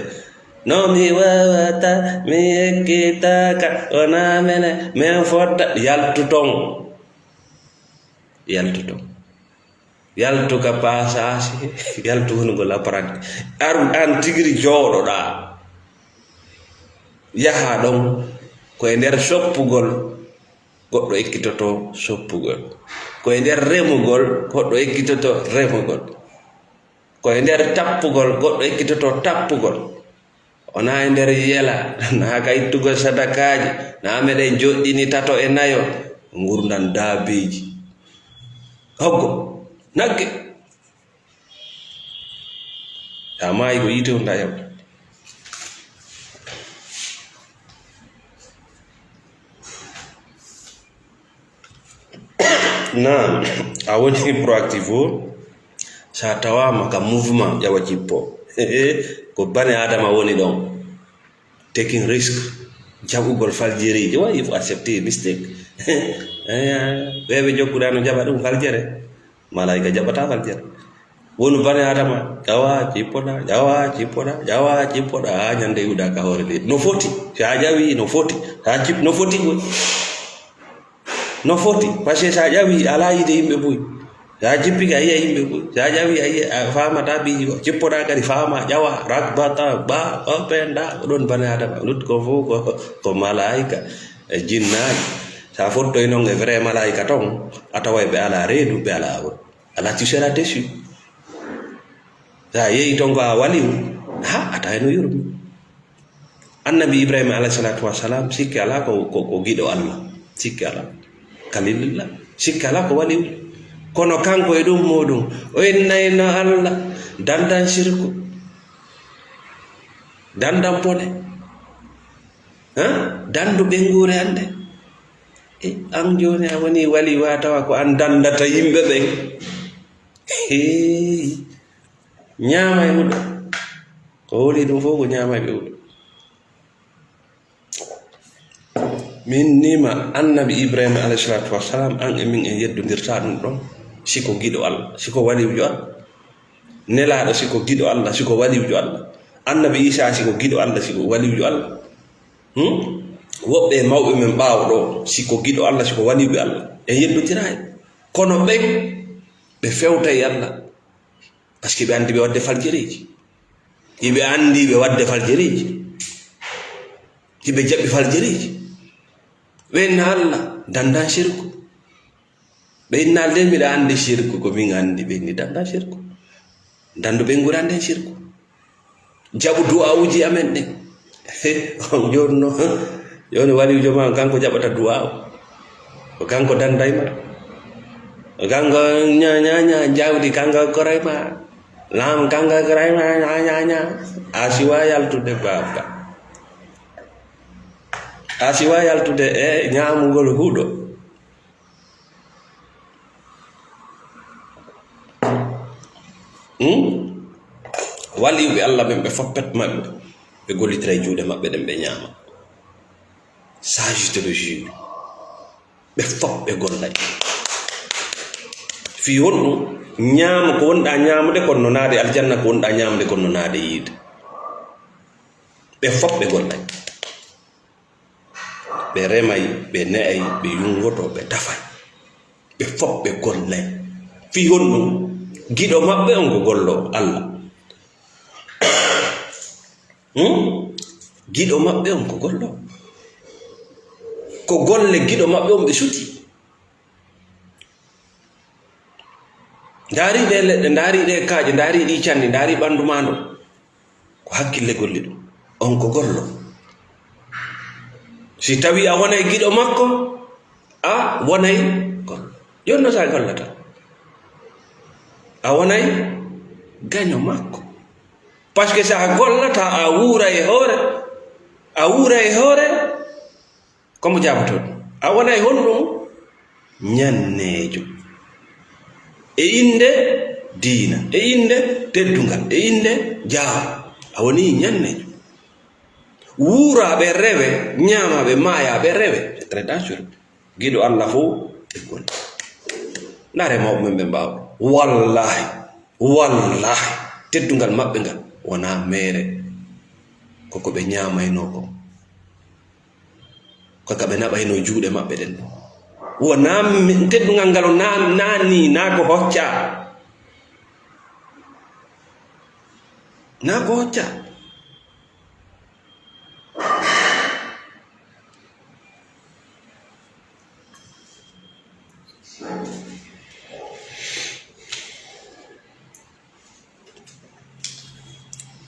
No mi wawata, mi ekkitaka, wona mene, men fotta, yaltu ton. Yaltu ton. Yaltu ka pasaasi, yaltu wonugol apprenti. Aru an tigiri jooɗoɗaa. Yaha ɗon ko e nder soppugol, goɗɗo ekkitoto soppugol. Ko e nder remugol, goɗɗo ekkitoto remugol. Ko e nder tappugol, goɗɗo ekkitoto tappugol. Wonaa e nder yela, naa ka ittugol sadakaaji, naa meɗen joɗɗini tato e nayo, ngurndan daabeeji. Hoggo, nagge. Taa maayi ko yiite wonta yaw. Naam, a woni proactif o, sa tawaama ka mouvement ƴawa jippo. Ko bane Adama woni ɗon. Taking risk, jaɓugol faljereeji. Wa, il faut accepter mistake. Ɓeeɓe jokkuɗa no jaɓa ɗum faljere. Malaika jaɓata faljere. Wonu bane Adama, ƴawa, cippoɗa, ƴawa, cippoɗa, ƴawa, cippoɗa, haa ñande iwɗa ka hoore leydi. No foti, sa ƴawi, no foti, sa cip-, no foti koy. No foti, parce que sa ƴawi, ala yiide yimɓe buy. Sa jippike, a yiya yimɓe buy. Sa ƴawi, a yiya, a faamata biiji ko. Cippoɗa kadi, faama, ƴawa, ragbata, ba, openda, ko ɗon bane Adama. Lut ko fof ko, ko malaika, e jinnaaji. Sa fottoy noon e vrai malaika ton, a taway ɓe ala reedu, ɓe ala awol. Ala, tu seras déçu. Sa yehi ton ko a waliyu, ha, a taway no yurmi. Annabi Ibrahima alayhi salatu wassalam, sikke ala ko, ko, ko giɗo Allah. Sikke ala. Kalilillah. Sikke ala ko waliyu. Kono kanko e ɗum muɗum, o innayno Allah, dandan sirku. Dandan bone. Ha? Dandu ɓenguure hande. E, an jooni a woni wali wa tawa ko an dandata yimɓe ɓen. Hey, ñaama e huɗo. Ko holi ɗum fof ko ñaama e ɓe huɗo. Min nima annabi Ibrahima alayhi salatu wassalam, an e min en yeddondirta ɗum ɗon. Si ko giɗo Allah, si ko waliwjo Allah. Nelaaɗo si ko giɗo Allah, si ko waliwjo Allah. Annabi Isa si ko giɗo Allah, si ko waliwjo Allah. Hmm? Woɓɓe e mawɓe men ɓaawo ɗo, si ko giɗo Allah, si ko waliwjo Allah. En yeddotiraay. Kono ɓen, ɓe fewtay Allah. Parce que ɓe anndi ɓe waɗde faljereeji. Hiɓe anndi ɓe waɗde faljereeji. Hiɓe jaɓi faljereeji. Ɓe inna Allah, dandan sirku. Ɓe inna Allah, miɗa anndi sirku, ko min anndi, ɓe inni dandan sirku. Dandu ɓe ngura nden sirku. Jaɓu du'aawuji amen ɗin. On jooni no, jooni waliwjo ma on, kanko jaɓata du'aawu. Ko kanko danday ma. Ko kanko ña, ña, ña, jawdi kanko koray ma. Lam kanko koray ma, ña, ña, ña. A siwa yaltude baba. A siwa yaltude e ñaamugol huɗo. Hmm? Waliɓe Allah ɓen, ɓe foppet maɓɓe, ɓe gollitira e juuɗe maɓɓe ɗen, ɓe ñaama. Sagitologie. Ɓe fof ɓe gollay. Fii honɗum? Ñaama ko wonɗaa ñaamude, kono no naade aljanna, ko wonɗaa ñaamude, kono no naade yiide. Ɓe fof ɓe gollay. Ɓe remay, ɓe ne'ay, ɓe yungoto, ɓe tafay. Ɓe fof ɓe gollay. Fii honɗum? Giɗo maɓɓe on ko gollo Allah. Hmm? Giɗo maɓɓe on ko gollo. Ko golle giɗo maɓɓe on ɓe suti. Ndaari ɗee leɗɗe, ndaari ɗee kaaƴe, ndaari ɗii canɗi, ndaari ɓanndu maa ndon. Ko hakkille golli ɗum. On ko gollo. Si tawii a wonay giɗo makko, a wonay gollo. Jooni no sa gollata? A wonay gaño makko. Parce que sa gollata, a wuuray hoore, a wuuray hoore, ko mo jaabotoɗo. A wonay honɗum? Ñanneejo. E innde diina, e innde teddungal, e innde jaaha. A woni ñanneejo. Wuuraaɓe rewe, ñaamaaɓe maayaaɓe rewe. C'est très dangereux. Giɗo Allah fof e golle. Ndaare mawɓe men ɓe mbaawa. Wallaahi, wallaahi, teddungal maɓɓe ngal wonaa meere. Ko ko ɓe ñaamaynoo ko. Ko ka ɓe naɓaynoo juuɗe maɓɓe ɗen. Wonaa mi-, teddungal ngal o naa-, naa nii, naa ko hoccaa. Naa ko hoccaa.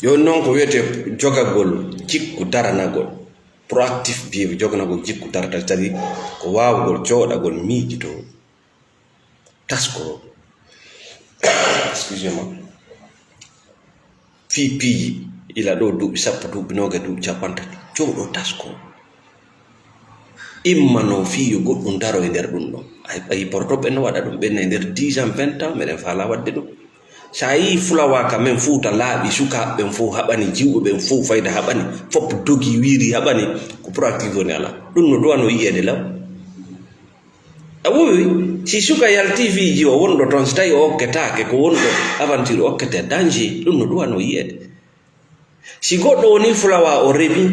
Jooni noon ko wiyetee jogagol jikku daranagol, proactif vivre, joganagol jikku darata, c'est-à-dire ko waawgol jooɗagol miijitoo. Taskoro. Excusez-moi. Fii piiji, ila ɗo duuɓi sappo, duuɓi noogayi, duuɓi cappanɗe tati, jooɗo taskoro. Immanoo fii yo goɗɗum daro e nder ɗum ɗon. Ay, ay, porto ɓen no waɗa ɗum, ɓen e nder dix ans, vingt ans, meɗen faalaa waɗde ɗum. So a yii Fulawa ka men Fuuta laaɓi, sukaaɓe ɓen fof haɓani, jiwɓe ɓen fof fayda haɓani, fof dogi, wiiri haɓani, ko proactif woni alaa. Ɗum no duwanoo yiyeede law. A wuuwi, si suka yaltii fii jiwo wonɗo toon, si tawii o okketaake, ko wonɗo aventure okkete, danger, ɗum no duwanoo yiyeede. Si goɗɗo wonii Fulawa, o rewi,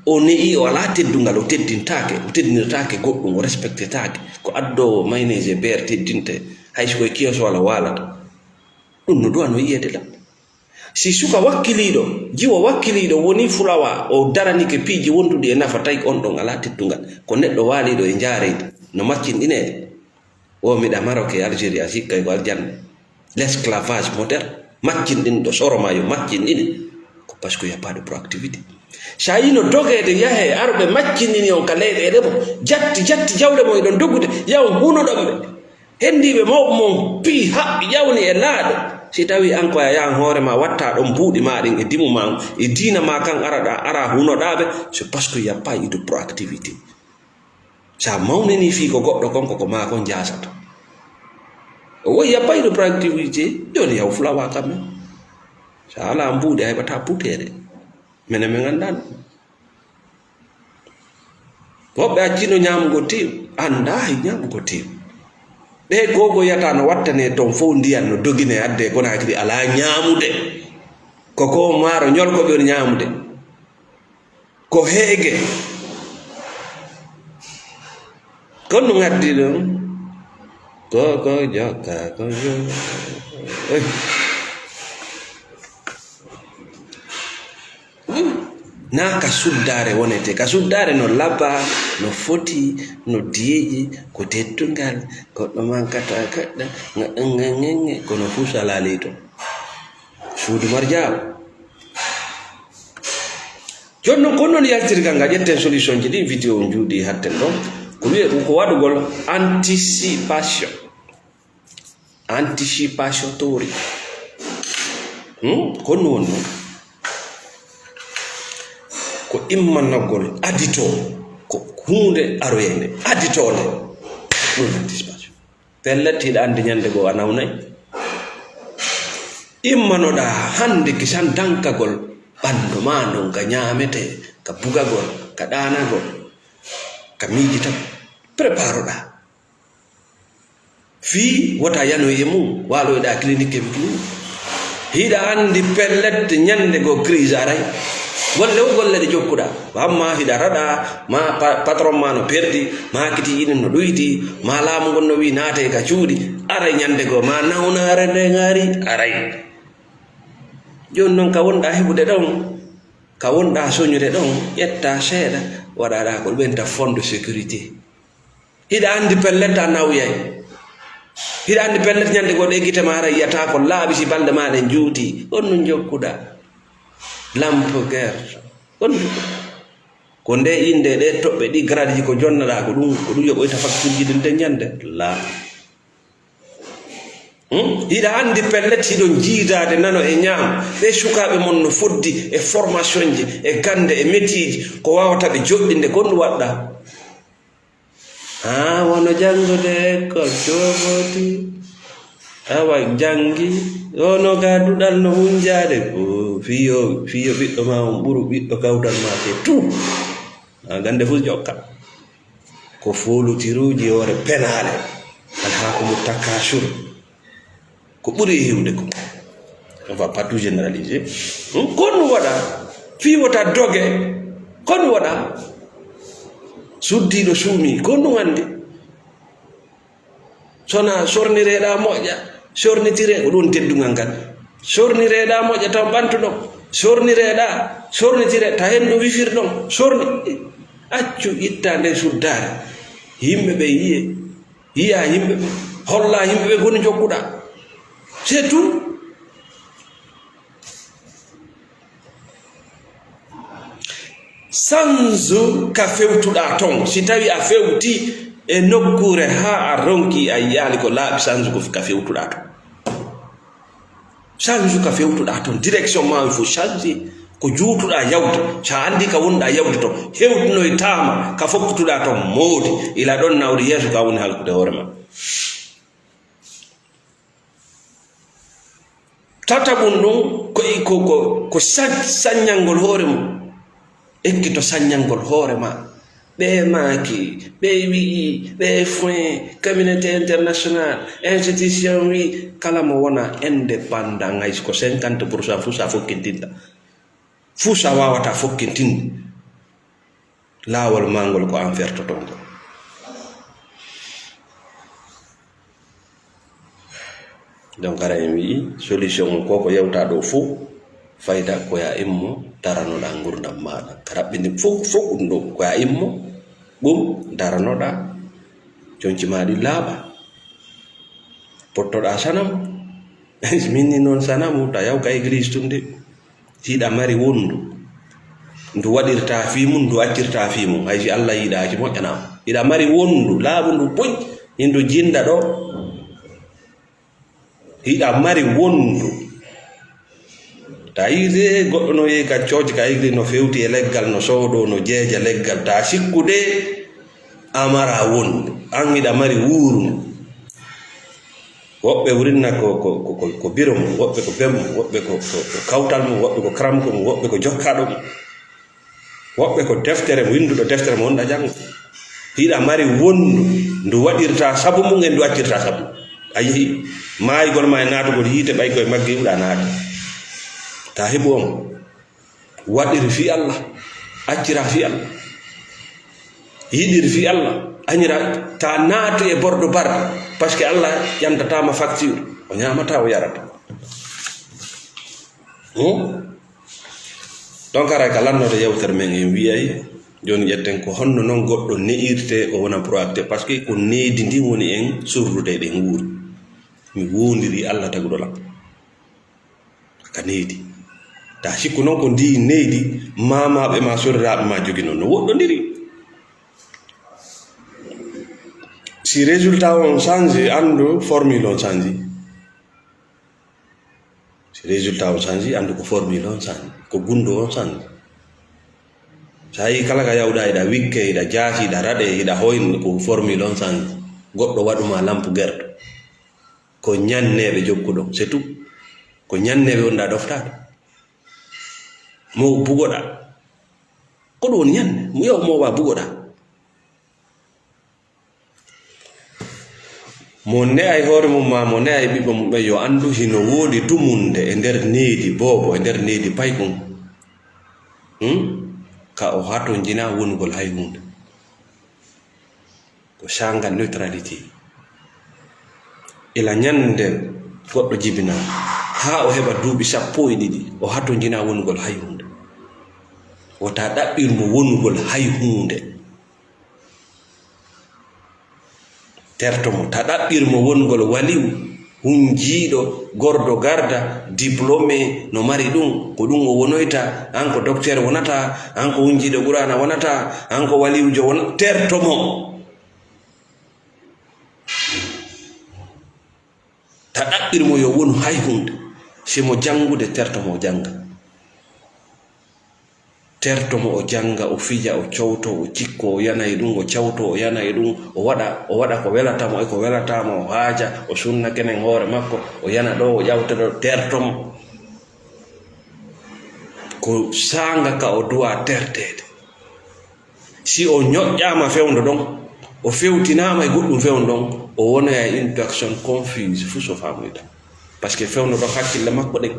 o ne'i, o alaa teddungal, o teddintaake, o teddinirtaake goɗɗum, o respectetaake. Ko addoowo mayonnaise e beurre teddinte, hay so koye kiosk walla waalata. Ɗum no duwanoo yiyeede lam. Si suka wakkiliiɗo, jiwo wakkiliiɗo wonii Fulawa, o daranike piiji wonduɗi e nafa, tawi on ɗon alaa teddungal. Ko neɗɗo waaliiɗo e njaareydi, no maccinɗineede. O miɗa Maroc e Algérie, a sikkay ko aljanna. L'esclavage moderne, maccinɗinɗo, soro ma yo maccinɗine. Ko parce que y a pas de proactivité. Sa yino dogeede, yahe, arɓe maccinɗini on ka leyɗeele mo, jatti, jatti jawle mo e ɗon dogude, yaw huno ɗon ɓe. Henndiiɓe mawɓe mon pii haɓɓi ƴawni e laaɗe. Si tawii an ko a yahan hoore ma, watta ɗon buuɗi ma ɗin e dimu ma on, e diina ma kan araɗa, ara hunoɗaa ɓe, c'est parce que y a pas eu de proactivité. So a mawnini fii ko goɗɗo kon, ko ko maa kon jaasata. O woyi a payɗo productivité, jooni yaw fulawa kam men. So a alaa mbuuɗi, a heɓataa puteede. Menen men anndaa ɗum. Woɓɓe accino ñaamugo tew, anndaa hay ñaamugo tew. Ɓe gogo yata no wattane ton fow ndiyan no dogine adde Konaakiri alaa ñaamude. Ko ko maaro ñolko ɓe woni ñaamude. Ko heege. Kon no ngaddi ɗum. Ko, ko jokka, ko jokka. Naa ka suddaare wonete. Ka suddaare no laba, no foti, no deeƴi, ko teddungal, goɗɗo mankata kaɗɗa, nga, nga, nga, nga, kono fuu salaa ley ton. Suudu marjaawo. Jooni non, ko non yaltirgal ngal, ƴetten solution ji ɗin, vidéo on juuɗi hatten ɗon. Ko wi'e ɗum ko waɗugol anticipation. Anticipatory. Hmm? Ko non woni non. Ko immanagol adito, ko huunde aroyande, aditoonde. Ɗum anticipation. Pellet, hiɗa anndi ñannde goo a nawnay. Immanoɗaa hannde kisan dankagol ɓanndu maa ndon, ka ñaametee, ka bugagol, ka ɗaanagol, ka miijitagol. Préparoɗaa. Fii wota yanoy e mum, waaloyɗaa clinique e clinique. Hiɗa anndi pellet ñannde goo crise aray. Golle o golle ɗe jokkuɗaa. Amma hiɗa raɗa, ma pa-, patron ma no perdi, ma kiti inin no ɗuyti, ma laamu ngon no wi'i naate ka cuuɗi. Aray ñannde goo, ma nawnaare nde ngaari, aray. Jooni non ka wonɗaa heɓude ɗon, ka wonɗaa soñude ɗon, ƴetta seeɗa, waɗaɗaa ko ɓenta fond de sécurité. Hiɗa anndi pellet a nawyay. Hiɗa anndi pellet ñannde goo ɗe gite maaɗa yiyata ko laaɓi si balɗe maaɗa juuti. On nun jokkuɗaa. Lampe gerte. On jokkuɗaa. Ko nde innde ɗe toɓɓe ɗi garaadiji ko jonnaɗaa ko ɗum, ko ɗum yoɓoyta faktuurji ɗin nden ñannde. Laa. Hmm? Hiɗa anndi pellet hiɗon jiidaade nano e ñaam. Ɓe sukaaɓe mon no foddi e formation ji, e gannde, e métier ji, ko waawata ɓe joɗɗinde, ko ɗum waɗɗaa. Haa wono janngude école, jooɓooti, awa janngi, wono ga duɗal no hunjaade, ko fiyo, fiyo ɓiɗɗo ma on ɓuru ɓiɗɗo kawtal ma, c'est tout. A gannde fof jokka. Ko foolotiruuji hoore penaale, alhaakumu takaasur. Ko ɓuri e heewde ko. On va pas tout généraliser. Hmm, ko ɗum waɗa. Fii wota doge. Ko ɗum waɗa. Suddiiɗo suumi. Ko ɗum anndi. Sona sornireɗaa moƴƴa. Sornitire ko ɗum teddungal ngal. Sornireɗaa moƴƴa taw ɓantuɗo. Sornireɗaa. Sornitire ta henndu wifirɗon. Sorni. Accu itta nden suddaare. Yimɓe ɓe yiye. Yiya yimɓe ɓe, holla yimɓe ɓe ngoni jokkuɗaa. C'est tout. Sanzu ka fewtuɗaa ton. Si tawi a fewti e nokkuure haa a ronki a yiyaali ko laaɓi, sanzu ko ka fewtuɗaa ton. Change ka fewtuɗaa ton, direction maa il faut changer. Ko juutuɗaa yawde, so a anndi ka wonɗaa yawde ton, hewtinoytaama ka fokkutuɗaa ton moodi, ila ɗon nawde yeeso ka woni halkude hoore maa. Tataɓum ɗum ko, ko, ko, ko sa-, saññangol hoore mum. Ekkito saññangol hoore maa. Ɓe maaki, ɓe wi'i, ɓe foin, communauté internationale, institution wi, kala mo wona indépendant, hay ko cinquante pour cent fuu sa fokkintinta. Fuu sa wawata fokkintinde. Laawol maa ngol ko an fertoto ngol. Donc, hara en wi'i, solution on ko, ko yewta ɗo fof, fayda ko ya immo, daranoɗa ngurdam maɗa. Ka raɓɓini fof, fof ɗum ɗo, ko ya immo, ɗum daranoɗa, conci ma ɗi laaɓa. Pottoɗa sanam, min ni noon sanamu, ta yaw ka église tun de. Hiɗa mari wondu, ndu waɗirta fii mum, ndu accirta fii mum, hay si Allah yiɗaaki moƴƴanaa. Hiɗa mari wondu laaɓundu puy, hindu jinda ɗo. Hiɗa mari wondu. Ta yiɗi goɗɗo no yehi ka cooci, ka igri no fewti e leggal, no soodo, no jeeja leggal, ta sikku de. Amara wondu, an hiɗa mari wuurundu. Woɓɓe wurinna ko, ko, ko, ko, ko biro mum, woɓɓe ko bem mum, woɓɓe ko, ko, ko kawtal mum, woɓɓe ko kramko mum, woɓɓe ko jokkaaɗo mum. Woɓɓe ko deftere, winnduɗo deftere mo wonɗa janngo. Hiɗa mari wonndu, ndu waɗirta sabu mum, en ndu accirta sabu. A yehi, maayigol ma e naatugol yiite, ɓay ko e maggi huɗa naati. Ta heɓu on, waɗir fi Allah, accira fi Allah. Yiɗir fi Allah, añira, ta naatu e bordo barde, parce que Allah ƴamtatama facture, o ñamata, o yarata. Hmm? Donc, haray ka lannoɗo yewtere men, en wiyay, jooni ƴetten ko honno non goɗɗo ne'irte, o wona proactif, parce que ko needi ndin woni en surrude, eɗen wuuri. Mi wondiri Allah taguɗo lan. Ka needi. Ta sikku non ko ndi needi, maamaaɓe ma, soriraaɓe ma jogino, no woɗɗondiri. Si résultat on change, anndu formule on change. Si résultat on change, anndu ko formule on change, ko gunndo on change. Sa yi kala ka yawɗa, hiɗa wikke, hiɗa jaasi, hiɗa raɗe, hiɗa hoyni, ko formule on change. Goɗɗo waɗuma lampu gerto. Ko ñanneeɓe jokkuɗon, c'est tout. Ko ñanneeɓe wonɗa ɗoftaade. Mo bugoɗa. Ko ɗum woni ñanne. Mo yaw mo wa bugoɗa. Mo ne'ay hoore mum ma mo ne'ay ɓiɓɓe mum ɓen, yo anndu hino woodi dumunde e nder needi boobo, e nder needi paykun. Hmm? Ka o hatonjina wonugol hay huunde. Ko sanga neutralité. Ila ñande goɗɗo jibina, haa o heɓa duuɓi sappo e ɗiɗi, o hatonjina wonugol hay huunde. Wota ɗaɓɓir mo wonugol hay huunde. Terto mo, ta ɗaɓɓir mo wonugol waliw, hunjiiɗo, gordo garda, diplômé, no mari ɗum, ko ɗum o wonoyta, an ko docteur wonata, an ko hunjiiɗo Qur'aana wonata, an ko waliwjo won-, terto mo. Ta ɗaɓɓir mo yo wonu hay huunde. Si mo janngude, terto mo o jannga. Terto mo o jannga, o fija, o cowto, o cikko, o yana e ɗum, o cawto, o yana e ɗum, o waɗa, o waɗa ko welata mo e ko welata mo, o haaja, o sunna kenen hoore makko, o yana ɗo, o ƴawta ɗo, terto mo. Ko saanga ka o duwa terteede. Si o ñoƴƴaama fewndo ɗon, o fewtinaama e goɗɗum fewndo ɗon, o wonoya une personne confuse, fuu so faamoyta. Parce que fewndo ɗon hakkille makko ɗen,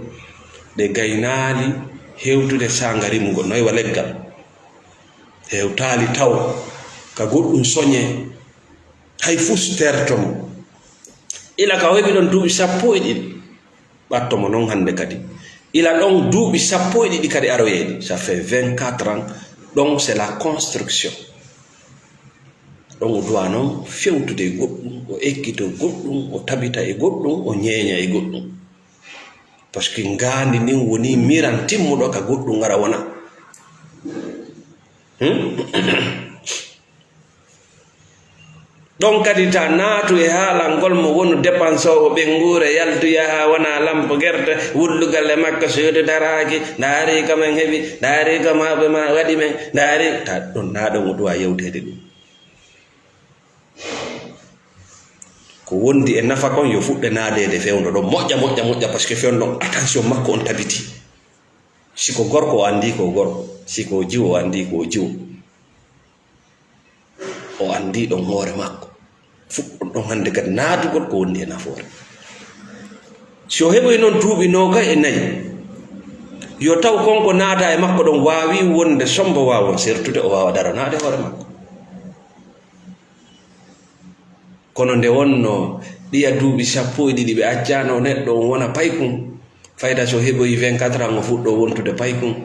ɗe gaynaali hewtude saanga rimugol, no iwa leggal. Hewtaali taw ka goɗɗum soñe, hay fus terto mo. Ila ka o heɓi ɗon duuɓi sappo e ɗiɗi, ɓatto mo non hannde kadi. Ila ɗon duuɓi sappo e ɗiɗi kadi aroyee ɗi. Ça fait vingt-quatre ans. Ɗon, c'est la construction. Ɗon o duwa non fewtude e goɗɗum, o ekkito goɗɗum, o tabita e goɗɗum, o ñeeña e goɗɗum. Parce que ngaandi ndin woni miran timmuɗo ka goɗɗum ara wona. Hmm? Ɗon kadi ta naatu e haalangol mo wonu dépensoowo ɓennguure, yaltu yaha wona lampo gerte, wullugal e makko so yodi daraaki, ndaari ko men heɓi, ndaari ko mawɓe ma waɗi men, ndaari, ta ɗon na ɗon o duwa yewteede ɗum. Ko wondi e nafa kon yo fuɗɗe naadeede fewndo ɗon, moƴƴa, moƴƴa, moƴƴa, parce que fewndo ɗon, attention makko on tabiti. Si ko gorko, o anndi ko o gorko, si ko o jiwo, o anndi ko o jiwo. O anndi ɗon hoore makko. Fuɗɗon ɗon hannde kadi naatugol ko wondi e nafoore. Si o heɓoy noon duuɓi noogay e nayi, yo taw kon ko naata e makko ɗon waawi wonde sombo waawon sertude, o waawa daranaade hoore makko. Kono nde wonno ɗiya duuɓi sappo e ɗiɗi ɓe accano neɗɗo on wona paykun, fayda so heɓoyi vingt-quatre ans o fuɗɗo wontude paykun,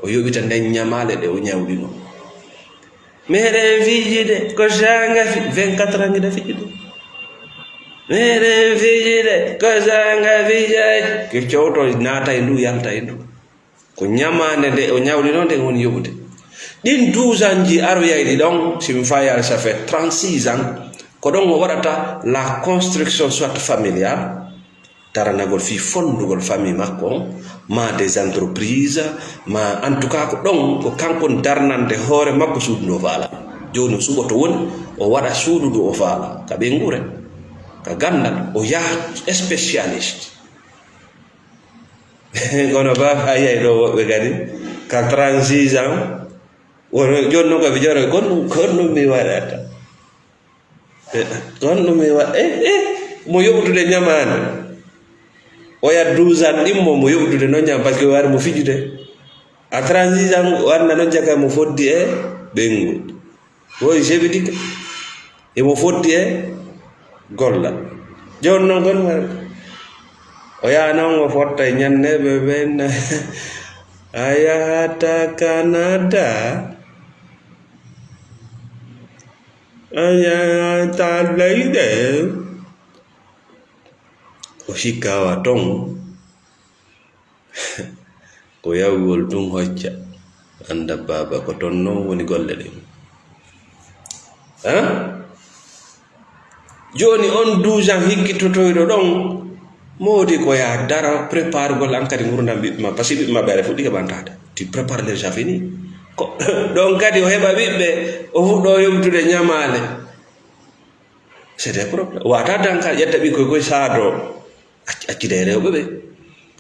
o yoɓita nden ñamaale ɗe o ñawɗino. Meɗen fijide ko sanga fi-, vingt-quatre ans ngiɗa fijide. Meɗen fijide ko sanga fijay. Ke cowto naata e ndu, yalta e ndu. Ko ñamaande nde o ñawlino nden woni yoɓude. Ɗin douze ans ji aroyayɗi ɗon, si mi fayaali, ça fait trente-six ans, ko ɗon o waɗata la construction soit familiale, daranagol fii fonndugol famille makko on, ma des entreprises, ma en tout cas ko ɗon ko kanko darnande hoore makko suudu ndo faala. Jooni o suɓoto woni, O waɗa suudu ndu o faala, ka ɓeynguure, ka ganndal, o yaha spécialiste. Kono ba a yiyay ɗo woɓɓe kadi, ka trente-six ans, wono jooni noon ko ɓe jooɗo, "Ko honɗum, ko honɗum mi waɗata? Eh, ko honɗum mi wa-, eh, eh, mo yoɓtude ñamaande." Oya douze ans ɗimmo, mo yoɓtude noon ñaam, parce que o ari mo fijude. À trente-six ans, o anna noon jaka mo foddi e ɓeyngu. Woy jebidika. Emo foddi e gollal. Jooni noon kon mari. O yaha noon o fotta e ñande ɓe ɓen. A yahata Canada. A yahata leyɗe. O sikka wa ton. Ko yawgol tun hocca. Annda baaba ko ton non woni golle ɗen. Hein? Jooni on douze ans hikkitotoyɗo ɗon, moodi ko ya dara prépargol an kadi ngurdam ɓiɓɓe ma, parce que ɓiɓɓe ma ɓe ara fuɗɗike ɓantaade. Tu prépares déjà fini. Ko, ɗon kadi o heɓa ɓiɓɓe, o fuɗɗo yomtude ñamaale. C'est des problèmes. Wata danka ƴetta ɓikkoy koye saado. Acc-, accida e rewɓe ɓe.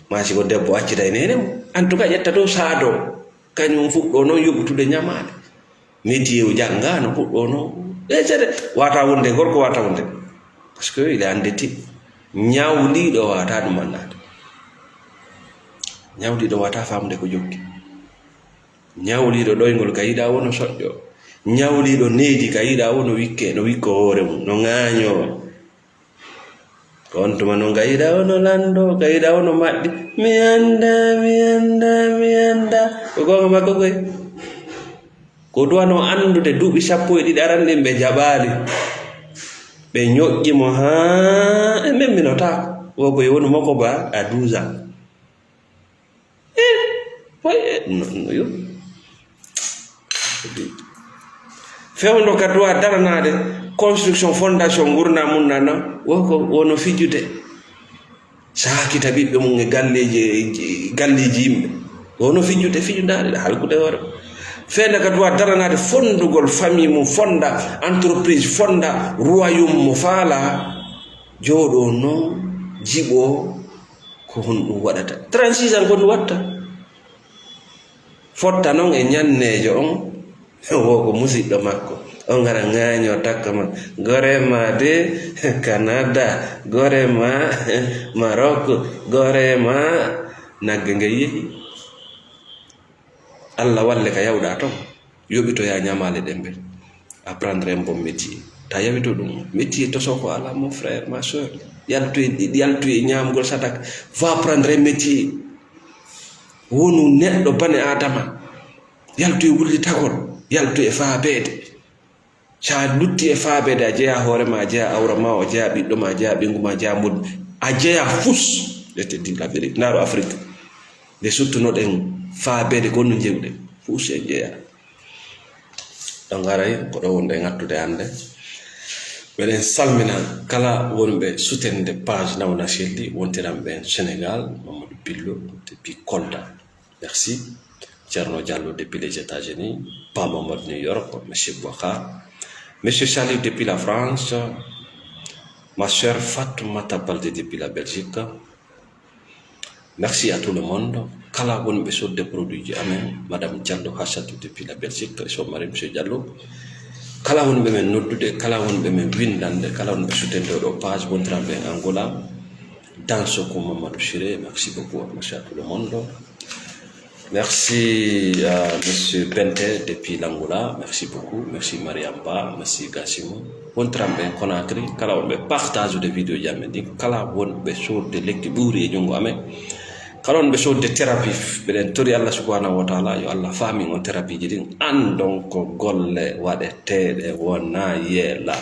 Ma si ko debbo accida e nene mum. En tout cas, ƴetta dow saado. Kañum fuɗɗo noon yoɓtude ñamaale. Métier o janngaano fuɗɗo noon. E sede. Wata wonde gorko, wata wonde. Parce que il est endetté. Ñawliiɗo wata ɗum annaade. Ñawliiɗo wata famde ko jokki. Ñawliiɗo ɗoyngol ka yiɗa wono soƴƴo. Ñawliiɗo needi ka yiɗa wono wikke, no wikko hoore mum, no ŋaañoo. Ko on tuma no ngayiɗa wono lanndo, ngayiɗa wono maɗɗi. Mi annda, mi annda, mi annda. Ko goonga makko koy. Ko duwano anndude duuɓi sappo e ɗiɗi aran ɗin ɓe jaɓaali. Ɓe ñoƴƴi mo haa e memminota. Wo ko yownu mo ko ba à douze ans. Eh, way, eh, no, no, yo. Fewndo ka duwa daranaade construction fondation ngurna mum nana, wo ko wono fijude. Saakita ɓiɓɓe mum e galleeji, e galleeji yimɓe. Wono fijude, fijudaade, halkude hoore. Fewndo ka duwa daranaade fondugol famille mum, fonda entreprise, fonda royaume mo faala, jooɗo noon, jiɓo, ko honɗum waɗata? Trente-six ans ko ɗum watta. Fotta noon e ñanneejo on, wo ko musiɗɗo makko. On ngara ŋaañoo takka ma. Gore ma de Canada, gore ma Maroc, gore ma nagge nge yehi. Allah walle ka yawɗa ton. Yoɓitoya ñamaale ɗen ɓe. Apprendre un bon métier. Ta yawito ɗum. Métier toso ko ala, mon frère, ma sœur. Yaltu e, yaltu e ñaamgol sadak. Va apprendre un métier. Wonu neɗɗo bane Adama. Yaltu e wullitagol. Yaltu e faabeede. Sa lutti e faabeede, a jeya hoore ma, a jeya awra ma, a jeya ɓiɗɗo ma, a jeya ɓeyngu ma, a jeya mboɗɗum. A jeya fus. Je te dis la vérité. Ndaaro Afrique. Nde suttunoɗen faabeede ko no jewɗen. Fus en jeya. Ɗo ngaray ko ɗo wonɗen ngattude hannde. Meɗen salmina kala wonɓe soutenir page Nawna Selli, wontiranɓe Sénégal, Mamadou Pillo depuis Kolda. Merci. Thierno Diallo depuis les États-Unis, Pa Mamadou New York, Monsieur Boubacar, Monsieur Salif depuis la France, ma sœur Fatoumata Baldé depuis la Belgique. Merci à tout le monde. Kala wonɓe sodde produit ji amen, Madame Diallo Hassatou depuis la Belgique, e so mari Monsieur Diallo. Kala wonɓe men noddude, kala wonɓe men windande, kala wonɓe soutenir ɗo page, wontiranɓe en Angola. Danso ko Mamadou Chiré, merci beaucoup, merci à tout le monde. Merci à Monsieur Bente depuis l'Angola, merci beaucoup, merci Mariam Ba, merci Gassimo. Wontiranɓe en Conakry, kala wonɓe partage de vidéo ji amen ɗin, kala wonɓe sodde lekki ɓuuri e junngo amen, kala wonɓe sodde thérapie, mbiɗen tori Allah subhanahu wa taala, yo Allah faamin on thérapie ji ɗin, anndon ko golle waɗeteeɗe, wona yeela.